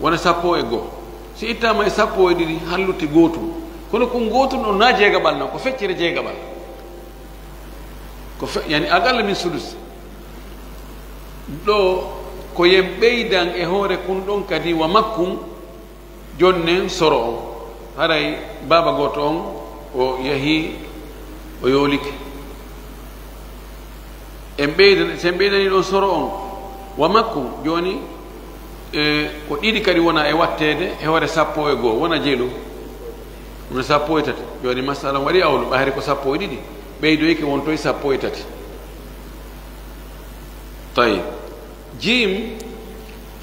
wona sappo e goo. Si ittaama e sappo e ɗiɗi, hallutti gootum. Kono kun gootum ɗon na jeegaɓal, non ko feccere jeegaɓal. Ko fe, yani, aqalla min sudus. Ɗo ko yen ɓeydan e hoore kun ɗon kadi wa makkun, jonnen soro on. Haray baaba gooto on o yahi, o yoolike. En ɓeydan, si en ɓeydani ɗon soro on wa makkun, jooni, e, ko ɗiɗi kadi wona e watteede e hoore sappo e goo, wona jelu. Wona sappo e tati. Jooni masala on waɗi awlu, ɓayri ko sappo e ɗiɗi. Ɓeydoyke wontoy sappo e tati. Tayyib. Jiim,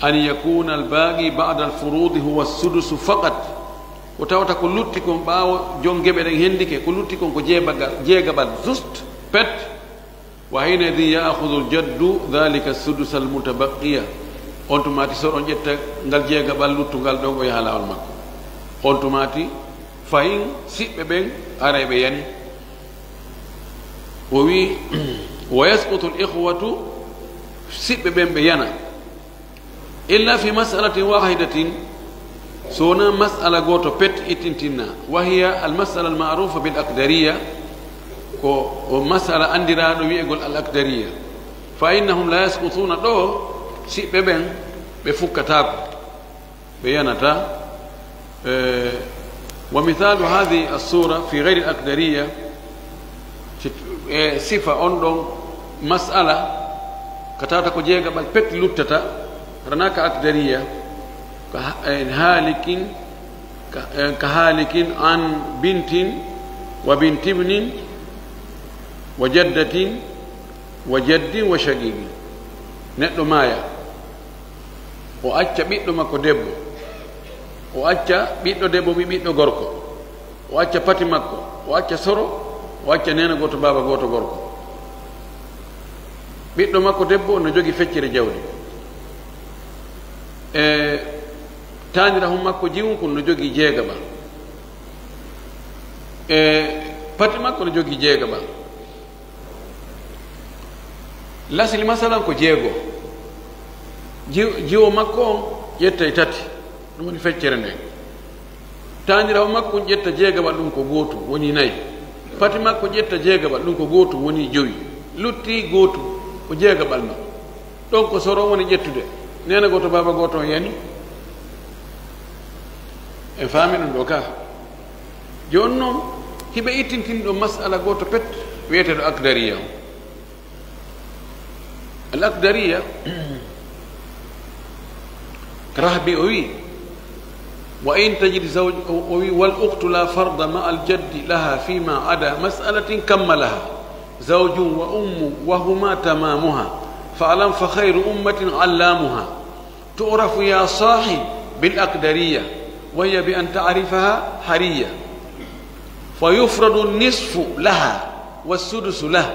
an yakuna al-baaqi ba'da al-furuudi huwa as-sudusu faqat. Ko tawata ko lutti kon ɓaawo jon geɓe ɗen hendike, ko lutti kon ko jeebagal, jeegaɓal, juste, pet. Wa hiina idin ya'khudhu al-jaddu dhalika as-sudusa al-mutabaqqiya. On tumaati soro on ƴetta ngal jeegaɓal luttungal ɗon, o yaha laawol makko. On tumaati fahin siɓɓe ɓen aray ɓe yani. O wi, wa yasqutu al-ikhwatu, siɓɓe ɓen ɓe yana. Illa fi mas'alatin wahidatin, so wona mas'ala gooto pet ittintinna, wa hiya al-mas'ala al-ma'rufa bil aqdariya, ko o mas'ala andiraaɗo wi'egol al-aqdariya. Fa innahum la yasqutuna, ɗo siɓɓe ɓen ɓe fukkataako, ɓe yanata. Eh, wa mithalu hadhihi as-sura fi ghayri al-aqdariya, si, e sifa on ɗon mas'ala, ka tawata ko jeegaɓal pet luttata, ranaka aqdariya, ka ha-, eh, halikin, ka, eh, ka halikin an bintin wa bintibnin wa jaddatin wa jaddin wa shaqiqin. Neɗɗo maaya, o acca ɓiɗɗo makko debbo, o acca ɓiɗɗo debbo mi ɓiɗɗo gorko, o acca pati makko, o acca soro, o acca neena gooto, baaba gooto gorko. Ɓiɗɗo makko debbo no jogi feccere jawdi. E taaniraahu makko jiwunkun no jogi jeegaɓal. E pati makko no jogi jeegaɓal. Lasli masalan ko jeego. Ji-, jiwo makko on ƴettay tati, ɗum woni feccere nden. Taaniraawo makko on ƴetta jeegaɓal, ɗum ko gootum, woni nayi. Pati makko ƴetta jeegaɓal, ɗum ko gootum, woni jowi. Lutti gootum, ko jeegaɓal makko. Ɗon ko soro woni ƴettude. Neena gooto, baaba gooto on yani. En faami ɗum ɗo ka. Jooni noon, hiɓe ittintini ɗo masala gooto pet, wiyeteeɗo Akdariya on. Al Akdariya, Rahbi o wi, wa in tajid zawj, o, o wi, wal ukhtu la farda ma al jaddi laha fima ada mas'alatin kammalaha, zawjun wa ummu wa huma tamamuha, fa alam fa khayru ummatin allamuha. تعرف يا صاحي بالأقدرية، وهي بأن تعرفها حرية، فيفرض النصف لها والسدس له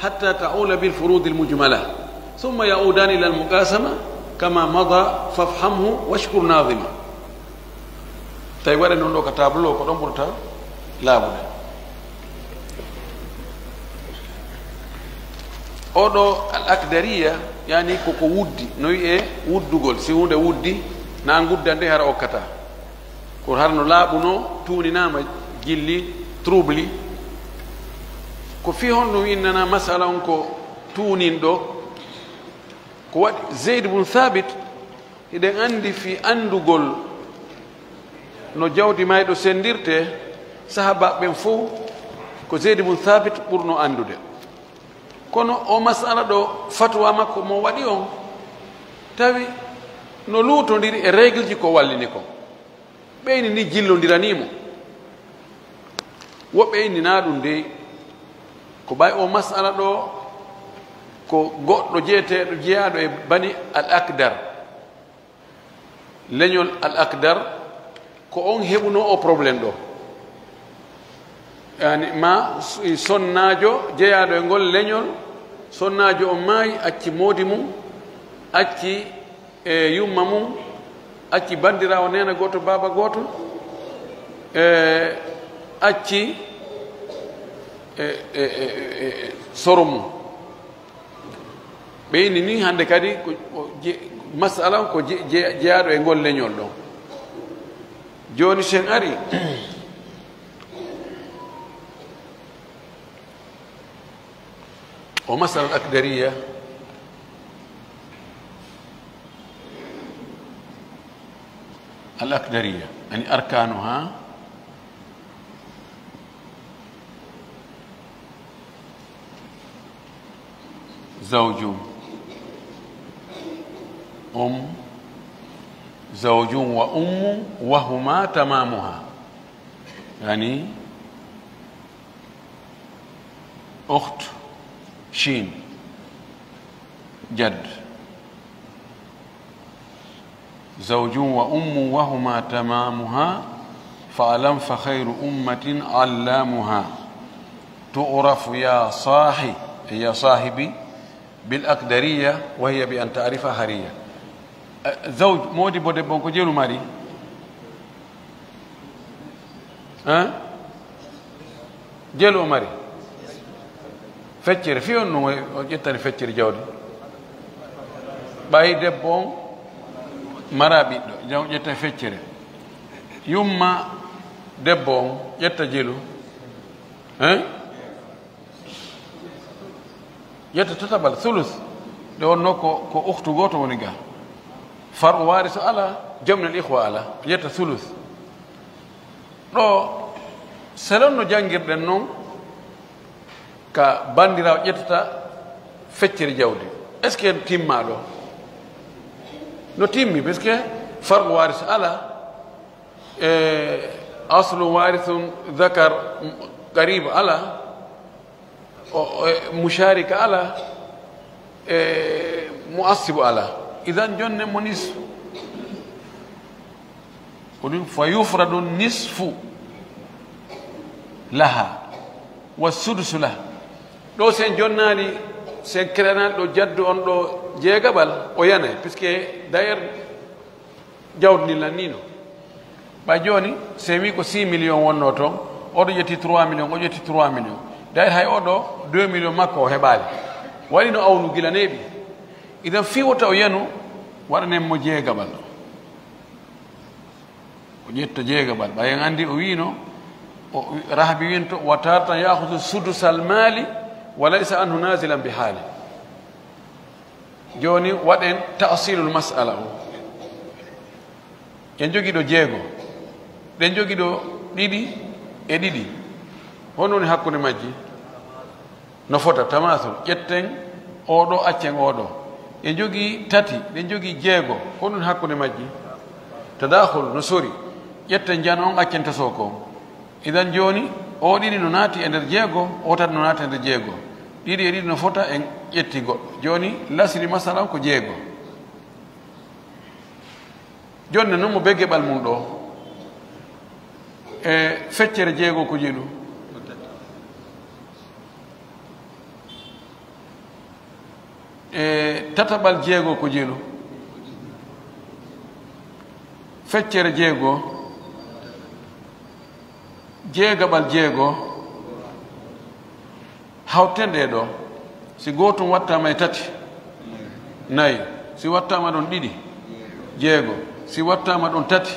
حتى تعول بالفروض المجملة، ثم يعودان إلى المقاسمة كما مضى، فافهمه واشكر ناظمه. Tawi waɗa noon ɗo ka tableau, ko ɗon ɓurta laaɓude. Oɗo Al Akdariya, yani ko ko wuddi, no wi'e wuddugol, si huunde wuddi, na ngudda nde hara okkata. Ko hara no laaɓuno, tuuninaama jilli, trouble. Ko fii honɗum innana masala on ko tuuninɗo? Ko waɗi Zeyd bun Thabit, hiɗen anndi fii anndugol no jawdi mayɗo senndirtee, sahaabaaɓe ɓen fow ko Zeyd bun Thabit ɓurno anndude. Kono o masala ɗo, fatuwa makko mo waɗi on, tawi no luutondiri e règle ji ko wallini kon. Ɓeyni ni jillondiranii mo. Woɓɓe innina ɗum dey ko ɓay o masala ɗo ko goɗɗo jeyeteeɗo, jeyaaɗo e Bani Al Akdar. Leñol Al Akdar, ko on heɓuno o problème ɗo. Yani ma s-, sonnaajo jeyaaɗo e ngol leñol, sonnaajo on maayi, acci moodi mum, acci e yumma mum, acci banndiraawo neena gooto, baaba gooto, e acci e, e, e, e, e soro mum. Ɓe inni ni hannde kadi ko, ko je-, masala on ko je-, je-, jeyaaɗo e ngol leñol ɗon. Jooni sen ari, O masala al akdariya, al akdariya, yani arkanuha, zawju, um, zawju wa ummu wa huma tamamuha. Yani, أخت، شين، جد. زوج وأم وهما تمامها، فاعلم فخير أمة علامها. تعرف يا صاحي، يا صاحبي، بالأقدرية، وهي بأن تعرف هرية. Eh, zawj, moodi bo debbo on ko jelu mari? Hein? Jelu o mari? Feccere, fii on ɗum o ƴettani feccere jawdi. Ɓay debbo on mara ɓiɗɗo, jaw ƴetta feccere. Yumma debbo on ƴetta jelu. Hein? Ƴetta tataɓal, sulus. Nde wonno ko, ko ukhtu gooto woni ga. Far'u warisu ala, jomnel ikhwa ala. Ƴetta sulus. Ɗo, selon no janngirɗen non, ka banndiraawo ƴettata feccere jawdi. Est-ce que timma ɗo? No timmi, parce que far'u warisu ala, e aslu warisun zakar qarib ala, o, o, e musharika ala, e muassibu ala. Idan jonne mo nisfu. Ko ɗum, fa yufradu nisfu laha wa sudusu laha. Ɗo sen jonnaali, sen keɗanaali ɗo jaddu on ɗo jeegaɓal, o yanay, puisque d'ailleurs, jawdi ndi lannino. Ɓay jooni, si en wi ko six millions wonno toon, oɗo ƴetti trois millions, o ƴetti trois millions. Daari hay oɗo deux millions makko o heɓaali. Waɗi no awnu gila neeɓi. Idan fii wota o yanu, waɗanen mo jeegaɓal. O ƴetta jeegaɓal. Ɓay en anndi o wiino, o, Rahabi winto, wa taratan ya'khudhu sudusal mali wa laysa anhu nazilan bi hali. Jooni waɗen ta'silul mas'ala o. En jogii ɗo jeego. Ɗen jogii ɗo ɗiɗi e ɗiɗi. Honno woni hakkunde majji? No fota, tamasul. Ƴetten oɗo, accen oɗo. En jogii tati, ɗen jogii jeego. Honno woni hakkunde majji? Tadakhul, no sori. Ƴetten jano on, accen taso ko. Idan jooni, o ɗiɗi no naati e nder jeego, o tati no naati e nder jeego. Ɗiɗi e ɗiɗi no fota, en ƴetti goɗɗo. Jooni, lasli masala on ko jeego. Jooni non mo be geɓal mum ɗo. E feccere jeego ko jelu. E tataɓal jeego ko jelu. Feccere jeego. Jeegaɓal jeego. Hawten ɗe ɗo. Si gootum wattaama e tati, nayi. Si wattaama ɗon ɗiɗi, jeego. Si wattaama ɗon tati,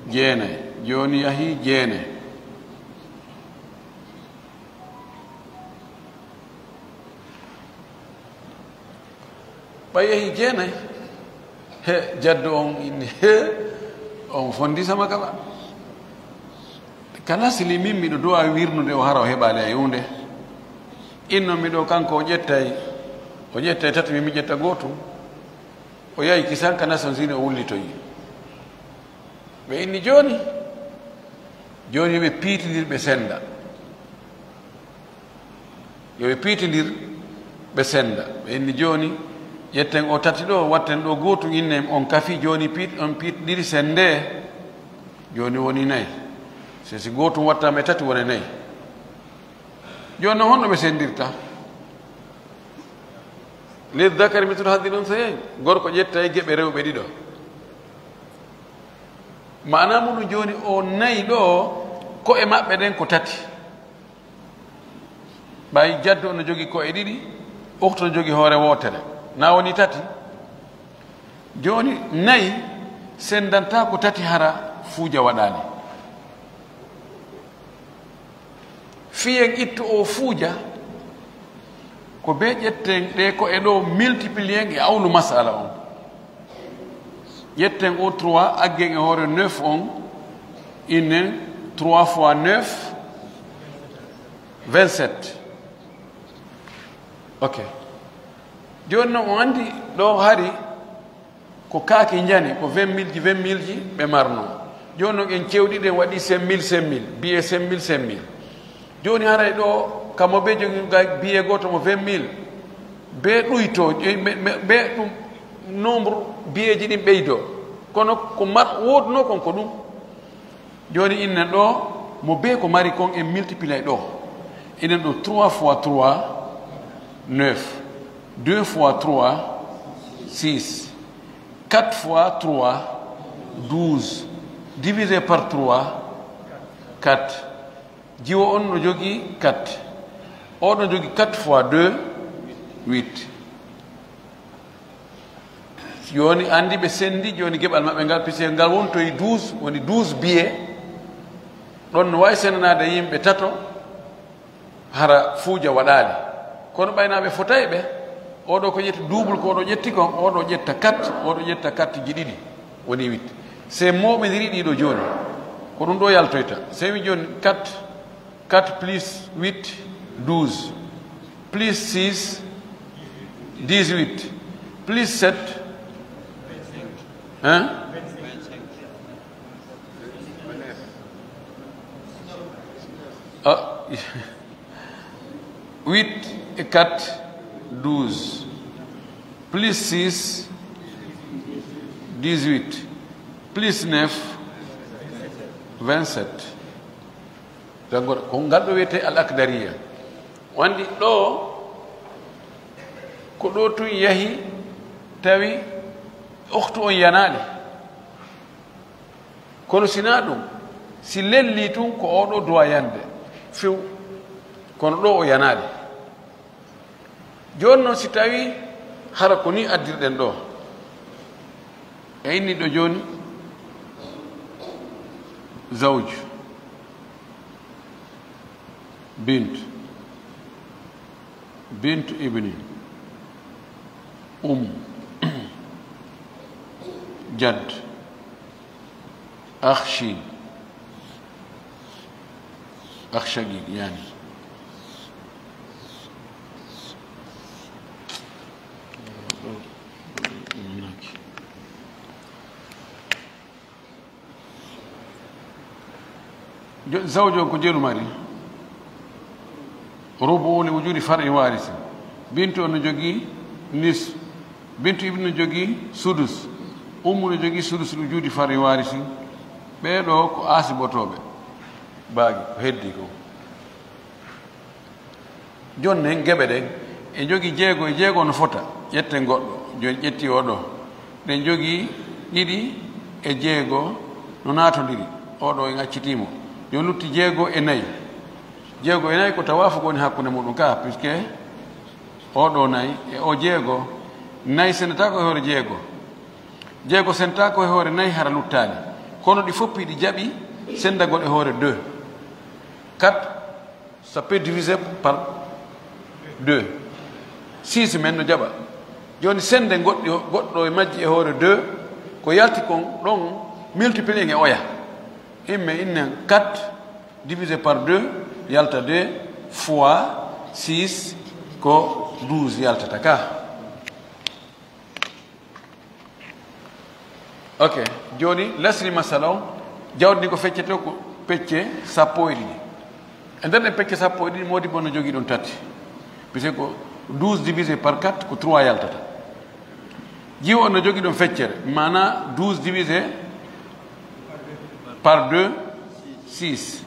jeenayi. Jooni yahii jeenayi. Ɓay yahii jeenayi, he, jaddu on inni, he, on fondi sama kala. Kala sili min miɗo duwa wirnude o hara o heɓaali e huunde. Inno miɗo kanko o ƴettay, o ƴettay tati, min mi ƴetta gootum. O yahi kisan ka Nations Unies o wullitoyi. Ɓe inni jooni, jooni yo ɓe piitindir ɓe senda. Yo ɓe piitindir ɓe senda. Ɓe inni jooni, ƴetten o tati ɗo, watten ɗo gootum, innen on kafi, jooni piit, on piitindiri sende. Jooni woni nayi. Se si gootum wattaama e tati wona nayi. Jooni non honno ɓe sendirta? Lizzakari mislu hazzil unsayayn. Gorko ƴetta e geɓe rewɓe ɗiɗo. Maana muɗum jooni o nayi ɗo, ko'e maɓɓe ɗen ko tati. Ɓay jaddu on no jogii ko'e ɗiɗi, ukhtu no jogii hoore wootere. Na woni tati? Jooni nayi sendantaa ko tati hara fuuja waɗaali. Fii en ittu o fuuja, Ko bee ƴetten ɗe ko e ɗo multiplier e awlu masala on. Ƴetten o trois aggen e hoore neuf on, innen trois fois neuf, vingt-sept. Ok. Jooni noon on anndi ɗo hari ko kaake njani, ko vingt mille ji, vingt mille ji ɓe marno. Jooni noon en cewɗi ɗen waɗi cinq mille, cinq mille, billet cinq mille, cinq mille. Jooni haray ɗo kamo be jogi ga billet gooto mo vingt mille. Be ɗuyto, ɓe, ɓe, ɓe ɗum nombre billet ji ɗin ɓeydo. Kono ko mar-, woodunoo kon ko ɗum. Jooni innen ɗo, mo bee ko mari kon en multiplier ɗo. Innen ɗo trois fois trois, neuf. Deux fois trois, six. Quatre fois trois, douze. Divisé par trois, quatre. Jiwo on no jogii quatre. O no jogii quatre fois deux, huit. Jooni anndi ɓe senndi, jooni geɓal maɓɓe ngal, puisque ngal wontoyi douze, woni douze billet. Ɗon no waawi sennanaade yimɓe tato, hara fuuja waɗaali. Kono ɓayna ɓe fotay ɓe, oɗo ko ƴetti double, ko oɗo ƴetti kon, oɗo ƴetta quatre, oɗo ƴetta quatre ji ɗiɗi, woni huit. Se mooɓindiri ɗiɗo jooni, ko ɗum ɗo yaltoyta. Se mi jooni quatre, quatre plus huit, douze. Plus six, dix-huit. Plus sept, hein? Ah, huit et quatre, douze. Plus six, dix-huit. Plus neuf, vingt-sept. Janngo ko ngal ɗo wiyetee al akdariya. Wandi ɗo, ko ɗo tun yahi tawi oktu on yanaali. Kono sinaa ɗum, si lelli tun ko oɗo duwa yande few, kono ɗo o yanaali. Jooni noon, si tawii hara ko nii addirɗen ɗo, e inni ɗo jooni, zawj, bint, bint ibni, um, jadd, akhshi, akhshagi, yani. Jo-, zawjo ko jelu mari. Rubu li wujudi far'i warisi. Bintu on no jogii nis. Bintu ibnu no jogii sudus. Ummu no jogii sudus li wujudi far'i warisi. Ɓee ɗo ko asibotooɓe. Baagi ko heddi ko. Jooni nen geɓe ɗen, e jogii jeego e jeego no fota. Ƴetten goɗɗo. Jooni ƴetti oo ɗo. Ɗen jogii ɗiɗi e jeego no naatondiri. Oo ɗo en accitii mo. Jooni lutti jeego e nayi. Jeego e nayi ko tawaafu woni hakkunde muɗum ka, puisque oo ɗo nayi e oo jeego, nayi sendata ko e hoore jeego. Jeego sendata ko e hoore nayi hara luttaali. Kono ɗi fof hiɗi jaɓi sendagol e hoore deux. Quatre, ça peut diviser par deux. Six men no jaɓa. Jooni sende goɗɗi, goɗɗo e majji e hoore deux, ko yalti kon ɗon multiplier e oya. Imme innen quatre divisé par deux yalta deux fois six ko douze yaltata ka. Ok, jooni lesdi masala o, jawdi ndi ko feccete ko pecce sappo e ɗiɗi. E nder ɗen pecce sappo e ɗiɗi, moodi bon no jogii ɗon tati. Puisque ko douze divisé par quatre ko trois yaltata. Jiwo on no jogii ɗon feccere, maanaa douze divisé par deux, six.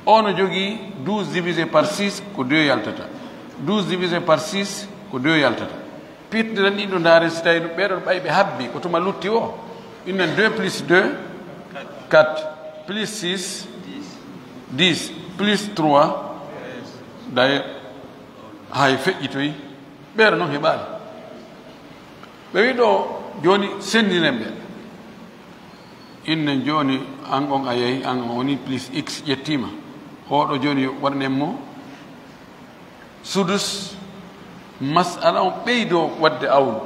O no jogii douze divisé par six ko deux yaltata. Douze divisé par six ko deux yaltata. Piirtiren ɗin ɗo ndaaren si tawii ɗum ɓee ɗon ɓay ɓe habbi ko tuma lutti o. Innen deux plus deux, quatre, plus six, dix, plus trois, d'ailleurs, hay feƴƴitoyi. Ɓeeɗo noon heɓaali. Ɓe wi ɗo jooni senndiren ɓe. Innen jooni an on a yehi, an on woni plus x ƴettiima. Oɗo jooni waɗanen mo sudus Masala on ɓeydo waɗde awlu.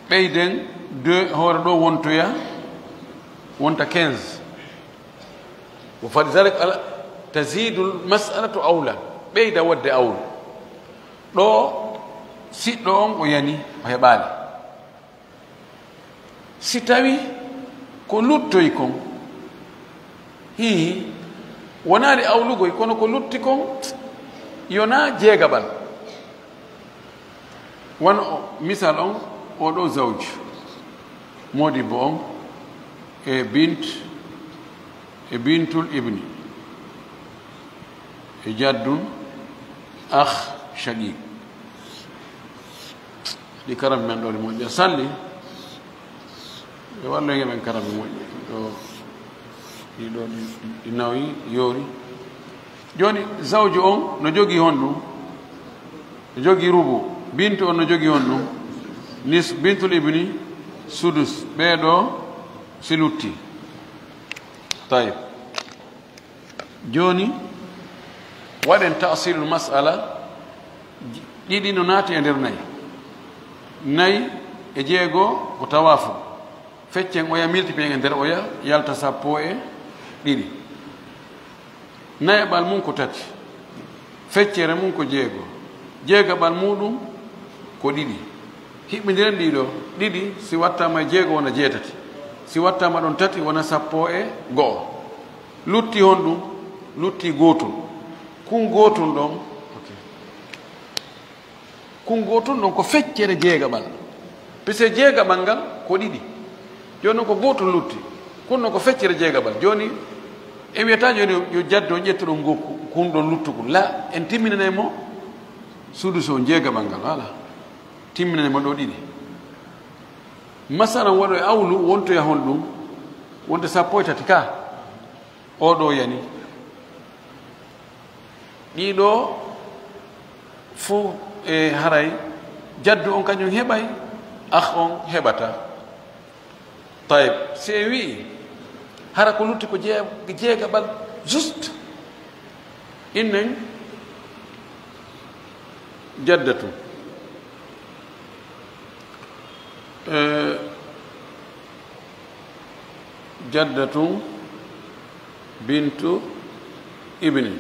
Ɓeyden deux hoore ɗo wontoya, wonta quinze. Wa fali zalik ala tazidul mas'alatu awla. Ɓeyda waɗde awlu. Ɗo siɗɗo on o yani, o heɓaali. Si tawi ko luttoy kon, hii, wonaali awlugol, kono ko lutti kon yona jeegaɓal. Wano o, misal on, o ɗo zawj, modibbo on, e bint, e bintul ibni, e jaddun, akh, shaqiq. Ɗi karam men ɗo ɗi moƴƴa. Salli. Ɓe walloyge men karam ɓe moƴƴi. Ɗo, ɗi ɗo, ɗi, ɗi nawi, yoori. Jooni, zawju on no jogii honɗum? No jogii rubu. Bintu on no jogii honɗum? Nis, bintul ibni, sudus. Ɓee ɗo, si lutti. Tayib. Jooni, waɗen ta'silul mas'ala, ɗiɗi no naati e nder nayi. Nayi e jeego ko tawaafu. Feccen oya, multiplier e nder oya, yalta sappo e ɗiɗi. Nayaɓal mum ko tati. Feccere mum ko jeego. Jeegaɓal muɗum ko ɗiɗi. Hiɓɓindiren ɗiɗo. Ɗiɗi, si wattaama e jeego, wona jeetati. Si wattaama ɗon tati, wona sappo e go'o. Lutti honɗum? Lutti gootun. Kun gootun ɗon, ok. Kun gootun ɗon ko feccere jeegaɓal. Puisque jeegaɓal ngal ko ɗiɗi. Jooni noon ko gootun lutti. Kun noon ko feccere jeegaɓal. Jooni, en wiyata jooni yo jaddo ƴettu ɗon ngokku, kun ɗon luttugol. La, en timminanay mo sudus on jeegaɓal ngal. Voilà. Timminanay mo ɗo ɗiɗi. Masalan, waɗo e awlu, wontoya honɗum? Wonta sappo e tati ka. O ɗo yani. Ɗiɗo fof e haray jaddu on kañum heɓay, akh on heɓata. Tayib, si en wi'i hara ko lutti ko jee-, jeegaɓal juste, innen jaddatu. Eh, jaddatun bintu ibni.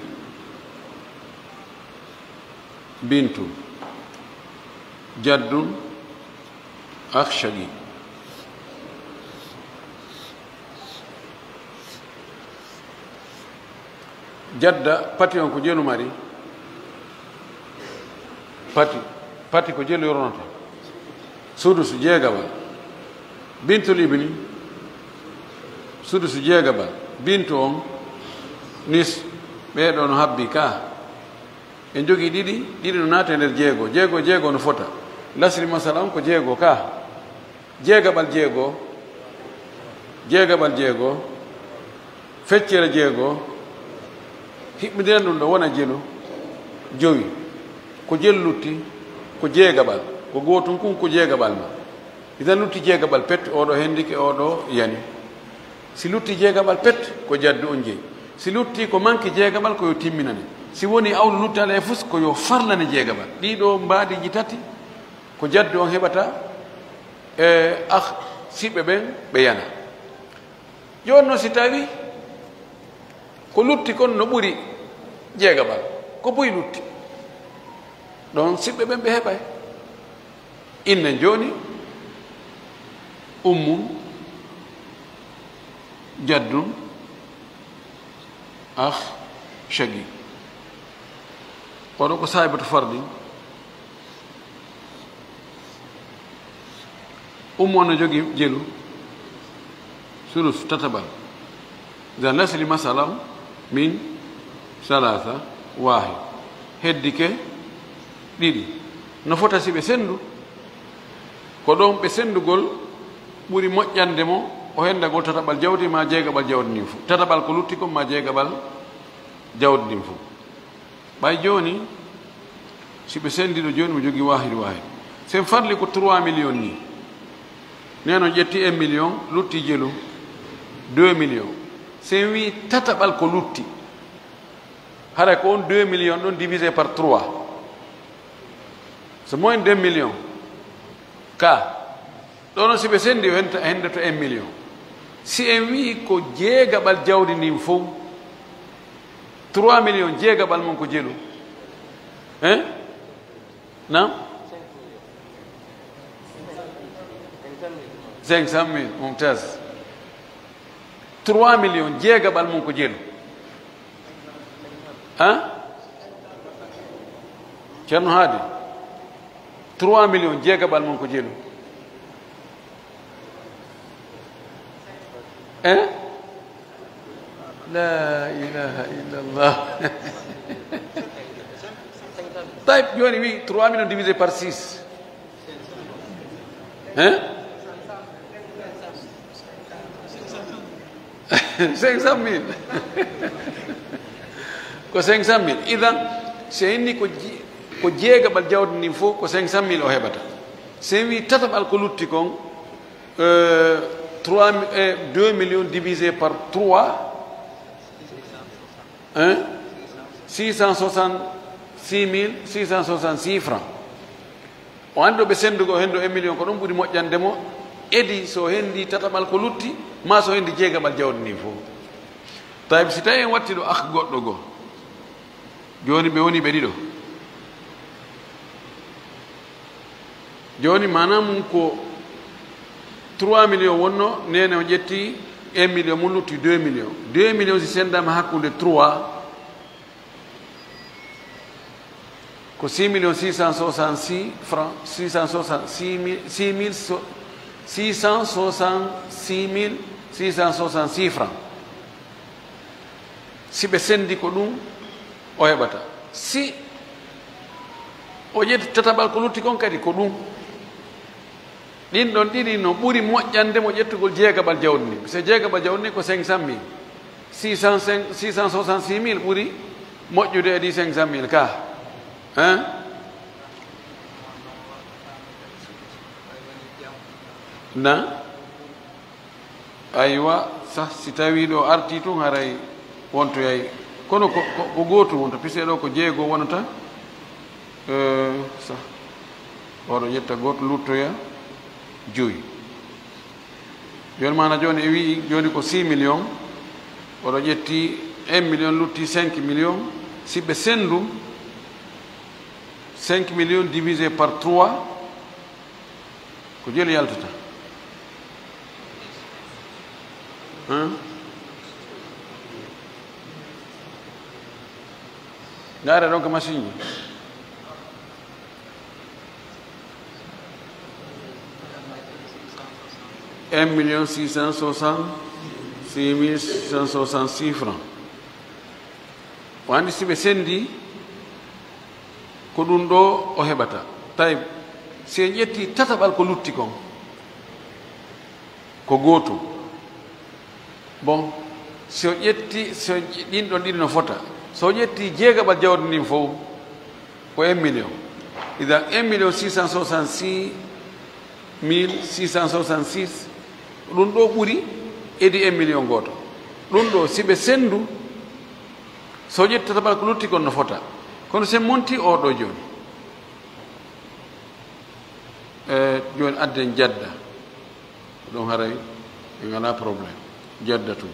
Bintu. Jaddun akh shaqiq. Jadda pati on ko jelu mari? Pati. Pati ko jelu yoronata. Sudusu jeegaɓal. Bintul ibni. Sudusu jeegaɓal. Bintu on. Nis. Ɓee ɗo no habbi ka. En jogii ɗiɗi. Ɗiɗi no naata e nder jeego. Jeego, jeego no fota. Lasri masala on ko jeego ka. Jeegaɓal jeego, jeegaɓal jeego, feccere jeego, hiɓɓindiren ɗum ɗo wona jelu jowi. Ko jelu lutti, ko jeegaɓal, ko gootum kun ko jeegaɓal ma. Idan lutti jeegaɓal pet, oɗo hendike, oɗo yani. Si lutti jeegaɓal pet, ko jaddu on jeyi. Si lutti ko manki jeegaɓal, ko yo timminane. Si woni awlu luttaale e fus, ko yo farlane jeegaɓal. Ɗiɗo mbaadiji tati, ko jaddu on heɓata, e ah, siɓɓe ɓen ɓe yana. Jooni noon, si tawi ko lutti kon no ɓuri jeegaɓal, ko buy lutti, ɗon siɓɓe ɓen ɓe heɓay. Inna jooni, ummun, jaddun, ah, shaqiq. Oɗo ko saahibatu fardin. Ummu on no jogii jelu, sulus, tataɓal. Idan lasli masala min salasa, wahid. Heddike ɗiɗi. No fota si ɓe senndu? Ko ɗon ɓe senndugol ɓuri moƴƴande mo, o henndagol tataɓal jawdi ma jeegaɓal jawdi ndin fof. Tataɓal ko lutti kon ma jeegaɓal jawdi ndin fof. Ɓay jooni, si ɓe senndiɗo jooni, mo jogii waahid waahid. Sen farli ko trois millions ni. Neno ƴetti un million, lutti jelu deux millions. Sen wii tataɓal ko lutti. Hara ko on deux millions ɗon divisé par trois. C'est moins deux millions. Ka. Ɗo noon, si ɓe senndi, o henta-, henndoto un million. Si en wii ko jeegaɓal jawdi ndin fof, trois millions, jeegaɓal mum ko jelu. Hein? Naam? Cinq cent mille, Mumtaz. Trois millions, jeegaɓal mum ko jelu. Hein? Ceerno Haadi? Trois millions, jeegaɓal mum ko jelu. Hein? La ilaha illallah. Tayyib, jooni wi trois millions divisé par six. Hein? Cinq cent mille. Ko cinq cent mille. Idan, so inni ko ji-, ko jeegaɓal jawdi ndin fof, ko cinq cent mille o heɓata. So en wi tataɓal ko lutti kon, euh, trois mi-, eh, deux millions divisé par trois, hein? Six cent soixante-six mille six cent soixante-six francs. O anndi ɗo ɓe senndugol henndu un million, ko ɗum ɓuri moƴƴande mo. Edi so henndi tataɓal ko lutti, maa so henndi jeegaɓal jawdi ndin fof. Tawi si tawi en watti ɗo ak goɗɗo goo, jooni ɓe woni ɓe ɗiɗo. Jooni maanaam mum ko trois millions wonno, neene o ƴetti un million mum, lutti deux millions. Deux millions si senndaama hakkunde trois, ko six millions six cent soixante-six francs, six cent soixante-six mille, six mille so-, six cent soixante-six mille six cent soixante-six francs. Si ɓe senndi ko ɗum o heɓata. Si o ƴetti tataɓal ko lutti kon kadi ko ɗum. Ɗin ɗon ɗiɗi no ɓuri moƴƴande mo ƴettugol jeegaɓal jawdi ndin. Parce que jeegaɓal jawdi ndin ko cinq cent mille. Six cent cinq, six cent soixante-six mille ɓuri moƴƴude e ɗi cinq cent mille ka. Hein? Na? Aywa, sah, si tawii ɗo artii tun, haray wontoyay. Kono ko, ko, ko gootum wonta, puisque ɗo ko jeego wonata. Eh, sah. Oɗo ƴetta gooto, luttoya joyi. Jooni maana jooni e wi'i, jooni ko six millions, oɗo ƴetti un million, lutti cinq millions. Si ɓe senndu cinq millions divisé par trois, ko jelu yaltata. Hein? Ndaare ɗon ko machine ji. Un million six cent soixante-six mille six cent soixante-six francs. O anndi si ɓe senndi, ko ɗum ɗo o heɓata. Tawi si en ƴetti tataɓal ko lutti kon, ko gootum. Bon, si o ƴetti, si o ƴe-, ɗin ɗon ɗiɗi no fota. So o ƴetti jeegaɓal jawdi ndin fof, ko un million. Idan, un million six cent soixante-six mille six cent soixante-six, ɗum ɗo ɓuri edi un million gooto. Ɗum ɗo, si ɓe senndu, so o ƴetti tataɓal ko lutti kon no fota. Kono si en monti o ɗo jooni, e, jooni adden jadda. Ko ɗum haray en alaa problème. Jadda tun.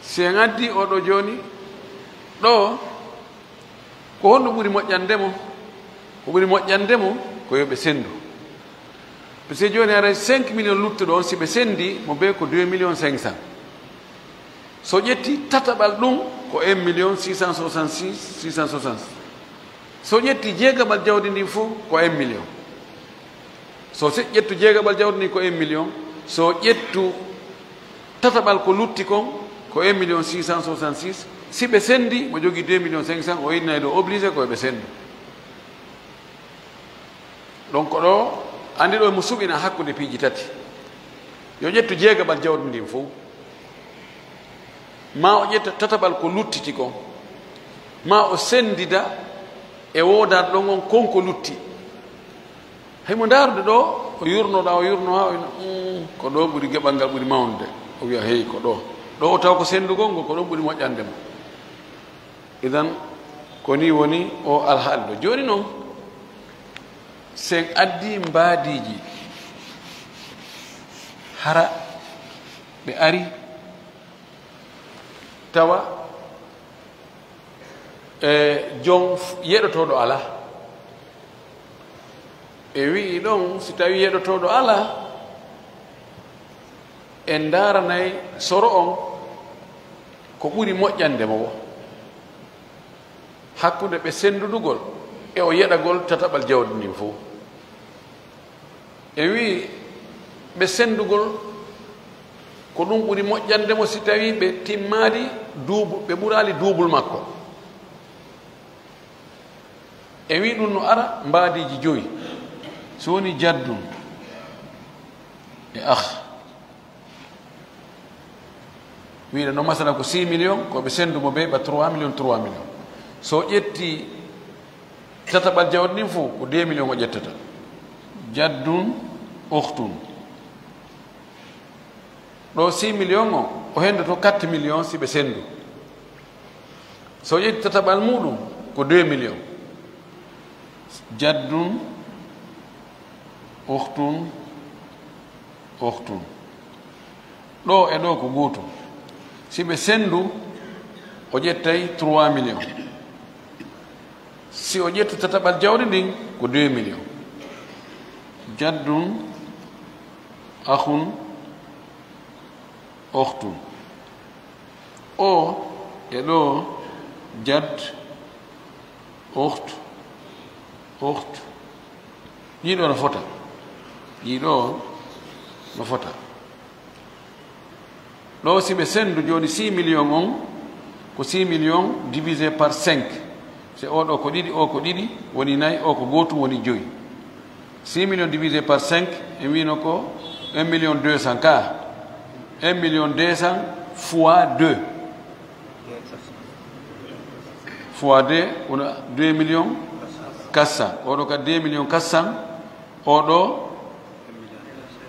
Si en addi oɗo jooni, ɗo, ko honɗum ɓuri moƴƴande mo? Ko ɓuri moƴƴande mo ko yo ɓe senndu. Parce que jooni haray cinq millions luttuɗo on, si ɓe senndi mo bee ko deux millions cinq cents. So ƴetti tataɓal ɗum ko un million six cent soixante-six, six cent soixante. So ƴetti jeegaɓal jawdi ndin fof ko un million. So se-, ƴettu jeegaɓal jawdi ndin ko un million, so ƴettu tataɓal ko lutti kon ko un million six cent soixante-six, si ɓe senndi mo jogii deux millions cinq cents, o innay ɗo obligé ko ɓe senndu. Donc ɗo, anndi ɗo mo suɓina hakkunde piiji tati. Yo ƴettu jeegaɓal jawdi ndin fof. Ma o ƴetta tataɓal ko luttiti kon. Ma o senndida e woodaade ɗon on kon ko lutti. Hay mo ndaarude ɗo, o yurno ɗa, o yurno haa o ina, "Mm, ko ɗo ɓuri geɓal ngal ɓuri mawnude." O wiya, "Hey, ko ɗo." Ɗo o taw ko senndugol ngol, ko ɗon ɓuri moƴƴande mo. Idan, Ko nii woni o alhaali ɗo. Jooni noon, sen addi mbaadiiji, hara ɓe ari, tawa, e, joom f-, yeɗotooɗo alaa. Ɓe wi'i ɗon, si tawii yeɗotooɗo alaa, en ndaaranay soro on ko ɓuri moƴƴande mo woo, hakkunde ɓe senndudugol e o yeɗagol tataɓal jawdi ndin fow. En wi'i ɓe senndugol ko ɗum ɓuri moƴƴande mo si tawii ɓe timmaali duubu-, ɓe ɓuraali duubul makko. En wi'i ɗum no ara mbaadiiji joyi. So woni jaddun e akh. Wi'uɗen no masala ko six millions, ko ɓe senndu mo ɓe ɓa trois millions, trois millions. So ƴetti tataɓal jawdi ndin fow, ko deux millions o ƴettata. Jaddun, ukhtun. Ɗo six millions o, o henndoto quatre millions si ɓe senndu. So ƴetti tataɓal muuɗum, ko deux millions. Jaddun, ukhtun, ukhtun. Ɗo e ɗo ko gootum. Si ɓe senndu, o ƴettay trois millions. Si o ƴetti tataɓal jawdi ndin, ko deux millions. Jaddun, akhun, ukhtun. O e ɗo, jadd, ukht, ukht. Ɗiɗo no fota. Ɗiɗo no fota. Ɗo si ɓe senndu jooni six millions on, ko six millions divisé par cinq. Si o ɗo ko ɗiɗi, o ko ɗiɗi, woni nayi, o ko gootum, woni joyi. Six millions divisé par cinq, en wi'uno ko un million deux cents ka. Un million deux cents fois deux. Fois deux, wona deux millions quatre cents. O ɗo ka deux millions quatre cents, o ɗo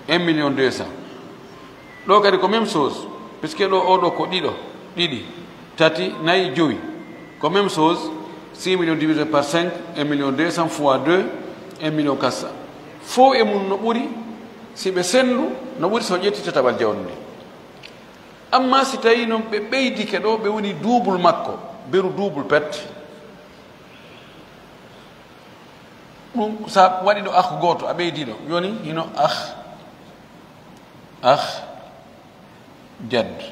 un million deux cents. Ɗo kadi ko même chose, puisque ɗo o ɗo ko ɗiɗo, ɗiɗi, tati, nayi, joyi. Ko même chose, six millions divisé par cinq, un million deux cents fois deux, un million quatre cents. Fow e mum no ɓuri, si ɓe senndu, no ɓuri so ƴetti tataɓal jawdi ndi. Amma si tawii noon ɓe ɓeydike ɗo, ɓe woni duubul makko, beru duubul pet. Ɗum, sa waɗi ɗo akh gooto, a ɓeydi ɗo. Jooni hino akh, akh, jadd.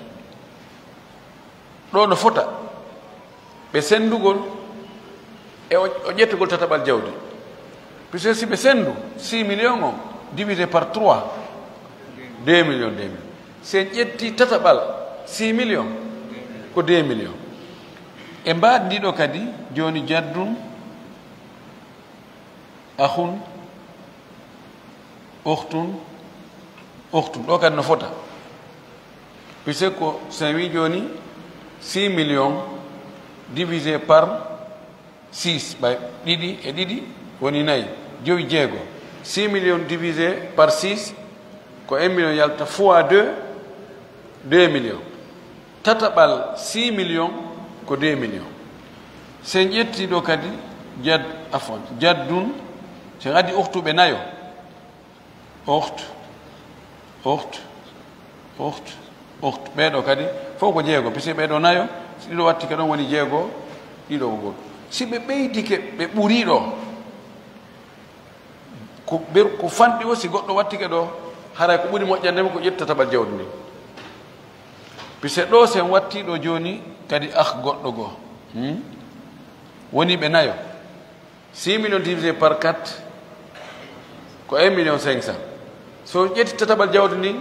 Ɗo no fota ɓe senndugol e o, o ƴettugol tataɓal jawdi. Puisque si ɓe senndu six millions on divisé par trois, deux millions, deux millions. Si en ƴetti tataɓal six millions, ko deux millions. E mbaadi ndi ɗo kadi, jooni jaddun, akhun, ukhtun, ukhtun. Ɗo kadi no fota. Puisque ko, so en wii jooni, six millions divisé par six, ɓay ɗiɗi e ɗiɗi woni nayi, jowi, jeego. Six millions divisé par six, ko un million yalta, fois deux, deux millions. Tataɓal six millions ko deux millions. Si en ƴetti ɗo kadi, jad-, afwan, jaddun, si en addi ukhtu ɓe nayo, ukht, ukht, ukht, ukht. Ɓee ɗo kadi, fof ko jeego, puisque ɓee ɗo nayo, si ɗiɗo wattike ɗon woni jeego, ɗiɗo ko gooto. Si ɓe ɓeydike, ɓe ɓuri ɗo, ko ɓer-, ko fanɗi o, si goɗɗo wattike ɗo, haray ko ɓuri moƴƴande mo ko ƴetti tataɓal jawdi ndi. Puisque ɗo, si en watti ɗo jooni, kadi akh goɗɗo goo. Hmm? Woni ɓe nayo. Six millions divisé par quatre, ko un million cinq cents. So ƴetti tataɓal jawdi ndin,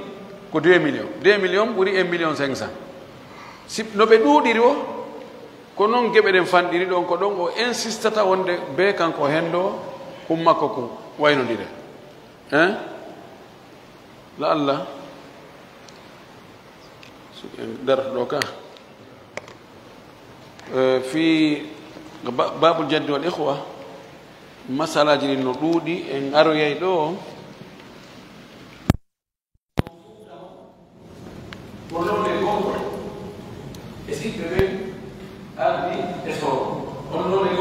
ko deux millions. Deux millions ɓuri un million cinq cents. Si, no ɓe ɗuuɗiri o, ko noon geɓe ɗen fanɗiri ɗon, ko ɗon o insistata wonde bee kanko henndo, kun makko kun waynondire. Hein? La Allah, so en darata ɗo ka. Eh, fii ba-, baabul jaddi wal ikhwa, masalaaji ɗin no ɗuuɗi, en aroyay ɗo. Ko noon e gonɗo e siɓɓe ɓen ardi e soro. On noon e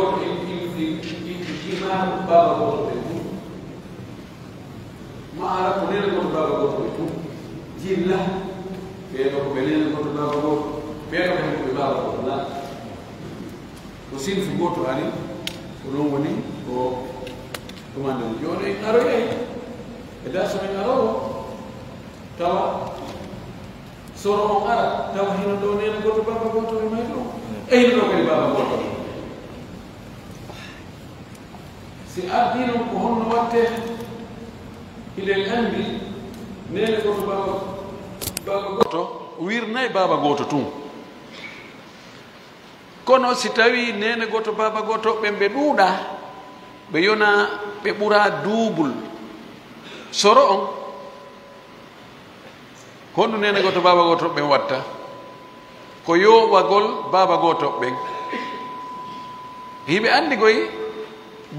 Ɗi, ɗi, ɗi maaro baaba gooto ɓe tun. Maara ko neene gooto baaba gooto ɓe tun. Jilla. Ɓee ɗoo ko ɓe neene gooto baaba gooto. Ɓee ɗoo ko ɓe baaba gooto. La. Ko sinfu gooto ari. Ko ɗum woni ko ɗumande. Jooni en aroyay. E darsu men aroowo. Tawa soro on ara. Tawa hino ɗoo neene gooto baaba gooto e mayru. E hino ɗoo kadi baaba gooto. Si ardii non ko honno wattee? Hiɗen anndi neene gooto baaba, baaba gooto wirnay baaba gooto tun. Kono si tawii neene gooto baaba gooto ɓen ɓe ɗuuɗaa, ɓe yonaa, ɓe ɓuraa duubul soro on, Honɗum neene gooto baaba gooto ɓen watta? Ko yooɓagol baaba gooto ɓen. Hiɓe anndi koy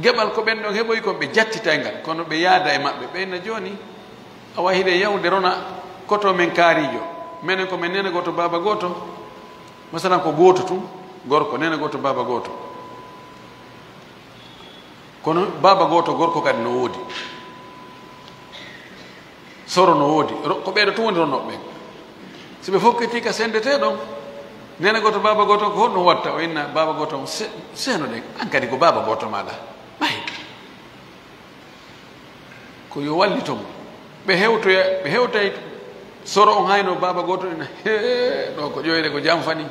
geɓal ko ɓen ɗon heɓoyi kon, ɓe jattitay ngal, kono ɓe yaada e maɓɓe. Ɓe inna jooni, awa hiɗen yahude rona koto men kaariijo. Menen ko men neene gooto baaba gooto, masalan ko gooto tun, gorko, neene gooto baaba gooto. Kono baaba gooto gorko kadi no woodi. Soro no woodi. Ro-, ko ɓee ɗoo tun woni ronooɓe ɓen. Si ɓe fokkitii ka senndetee ɗon, neene gooto, baaba gooto, ko honɗum watta? O inna baaba gooto on, se-, seeno ɗen, an kadi ko baaba gooto maaɗa. Ɓay. Ko yo wallito mo. Ɓe hewtoya, ɓe hewtay soro on hayno baaba gooto ina, "Hee, ɗoo ko ƴoyre ko jamfani."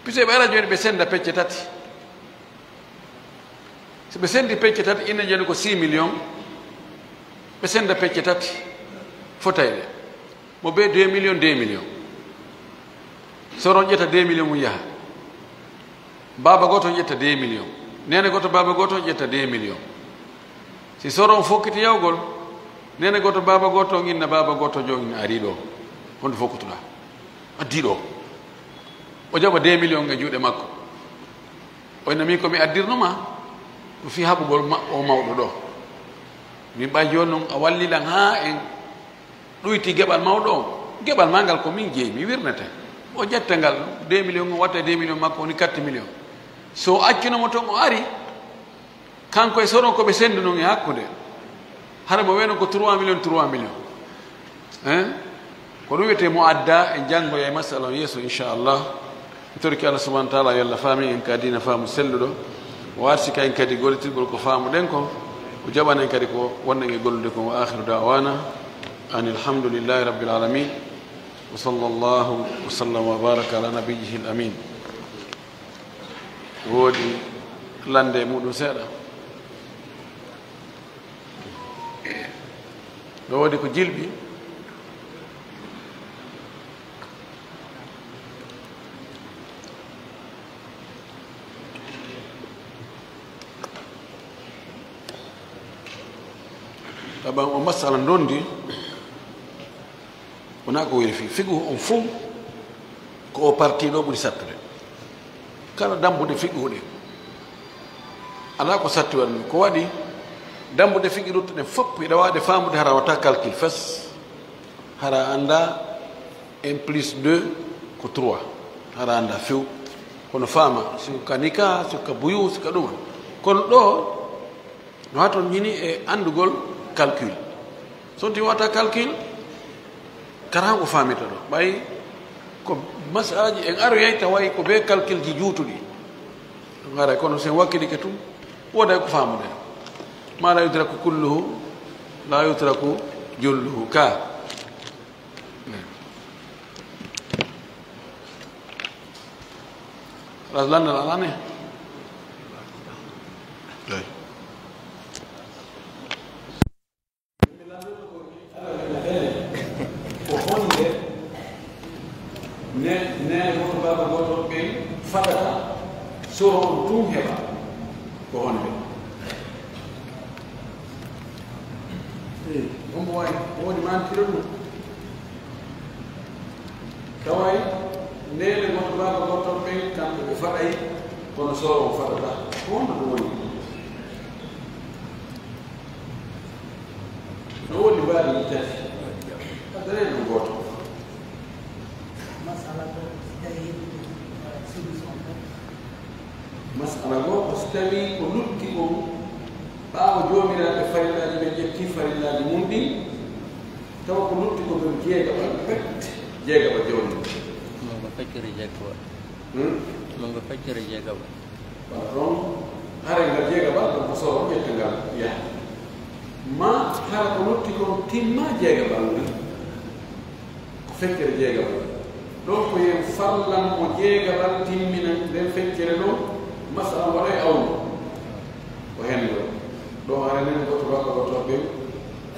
Puisque ɓe ara jooni ɓe sennda pecce tati. Si ɓe senndi pecce tati, ina jooni ko six millions, ɓe sennda pecce tati fotayɗe. Mo bee deux millions, deux millions. Soro on ƴetta deux millions mum yaha. Baaba gooto on ƴetta deux millions. Neene gooto baaba gooto on ƴetta deux millions. Si soro on fokkiti yawgol, neene gooto baaba gooto on inna baaba gooto jooni arii ɗoo. Honto fokkutuɗaa? Addii ɗoo. O jaɓa deux millions e juuɗe makko. O inna min ko mi addirno ma, ko fii haɓugol ma-, o mawɗo ɗoo. Min ɓay jooni non a walli lan haa en ɗuyti geɓal mawɗo on. Geɓal maa ngal ko min jeyi, mi wirnete. O ƴetta ngal deux millions, o watta deux millions makko, woni quatre millions. So o accuno mo ton, o ari, kanko e soro ko ɓe senndu non e hakkunde. Hara mo weno ko trois millions, trois millions. Hein? Ko ɗum wiyetee mo adda, en janngoya e masala on yeeso, inchallah. Mi torike Allah subhanahu wa taala, yo Allah faami en ka diina faamu selluɗo. O arsika en kadi gollitirgol ko faamuɗen kon. O jaɓana en kadi ko wonɗen e gollude kon. Wa akhiru da'wana anil hamdulillahi rabbil alamin. Wa sallallahu wa sallam wa baraka ala nabiyyihi al amin. Woodi lande e muɗum seeɗa. No woodi ko jilɓi. Taban o masala ndondi. Wonaa ko weli fii fiqhu on fof, ko o parti ɗo ɓuri sattude. Kala dambude fiqhu ɗe, alaa ko satti waɗ ɗum. Ko waɗi dambude fiqhu ruttuɗen fof, hiɗa waawde faamude hara wata calcul fes, hara annda un plus deux ko trois, hara annda few. Kono faama, si ko ka nika, si ko ka buyu, si ko ka ɗuma. Kono ɗo, No haa toon ñini e anndugol calcul. So on tigi waɗata calcul, karahango faamirta ɗo. Ɓay ko masalaaji en aroyay tawa ko bee calculji juutuɗi. Haray kono so en wakkilike tun, wooday ko faamuɗen. Ma la yudraku kulluhu, la yudraku julluhu. Ka. Alas lanndal alaa ne? Eey. Ko honde ne, ne woto baaba gooto ɓen faɗata soro on tun heɓa? Ko honde? Eey, hombo waawi, ko woni maantiro ɗum? Taway neene gooto, baaba gooto ɓen, kamɓe ɓe faɗay, kono soro on faɗata. Ko honno ɗum woni? No woni mbaadi ɗi tati? Addanee ɗum gooto. Masala ko si tawi heɓude solution ko Masala goo ko so tawii ko lutti kon, ɓaawo joomiraaɓe farillaaji ɓen ƴetti farillaaji mun ɗin, tawa ko lutti ko ɓen jeegaɓal pet, jeegaɓal jawdi. Ɗum ko feccere jeegaɓal. Hmm? Ɗum ko feccere jeegaɓal. Wala ɗon, hare ngal jeegaɓal ɗon ko soro ƴetta ngal yaha. Ma hara ko lutti kon timma jeegaɓal ngal. Ko feccere jeegaɓal. Ɗon ko yen farlan mo jeegaɓal timminan nden feccere ɗon, masala waɗa e awno. Ko hen ɗo. Ɗon hare nen goto waɗa ko toɓɓe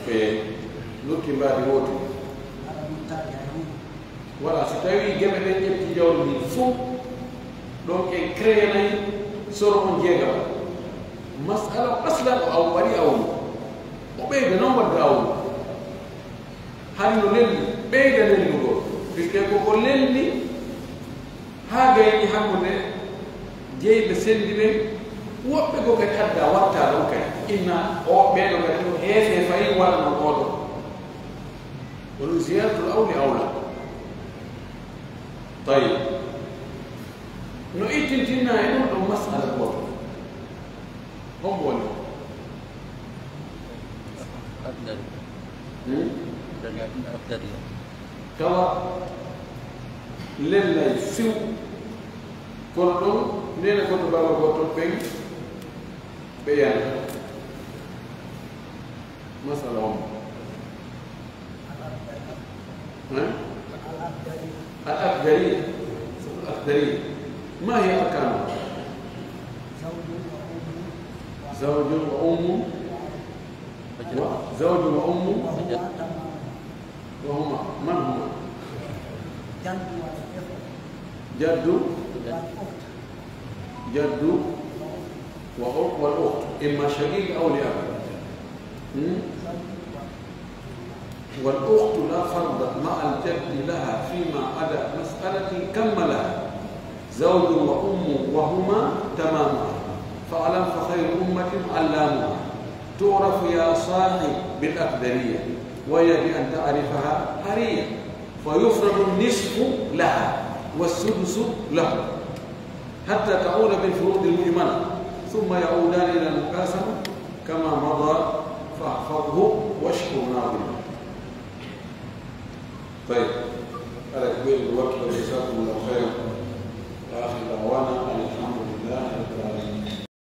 ɓe lutti mbaadi wootu. Wala, si tawii geɓe ɗen ƴetti jawdi ndin fof, ɗon en créenay soro on jeegaɓal. Masala asla o aw waɗi awno. O ɓeyda noon waɗde awno. Hari no lelni, ɓeyda lelnugol. Puisque ko ko lelni haa gayni hakkunde jeyɓe senndi ɓen, woɓɓe goo kadi adda watta ɗon kadi. Inna o ɓeeɗo kadi ko heese fayi walla no oɗo. Kono ziyaratul awli awla. Tayyib. No ittintinna e ɗum ɗon masala gooto. Hombo woni o? Akhdari. Hmm? Akhdari. Tawa lellay few. Kono ɗon, nene goto baba goto ɓen ɓe yana. Masala on. Hein? الأخضرية. الأخضرية. ما هي أركانها؟ زوج وأم. و-، زوج وأم. وهما تمام. وهما، من هما؟ جد والإخوة. جد؟ والأخت. جد وأخت، والأخت، إما شقيق أو لأب. هم؟ والأخت لا فرض مع الجد لها فيما عدا مسألة كملها، زوج وأم وهما تمامها، فاعلم فخير أمة علامها، تعرف يا صاحي بالأخضرية، وهي بأن تعرفها حرية، فيفرض النصف لها والسدس له، حتى تعود بالفروض المجملة، ثم يعودان إلى المقاسمة كما مضى، فاحفظه واشكر ناظمه. طيب. Ala ko ɓeyɗo waktu, جزاكم الله خيرا. وآخر دعوانا أن الحمد لله رب العالمين.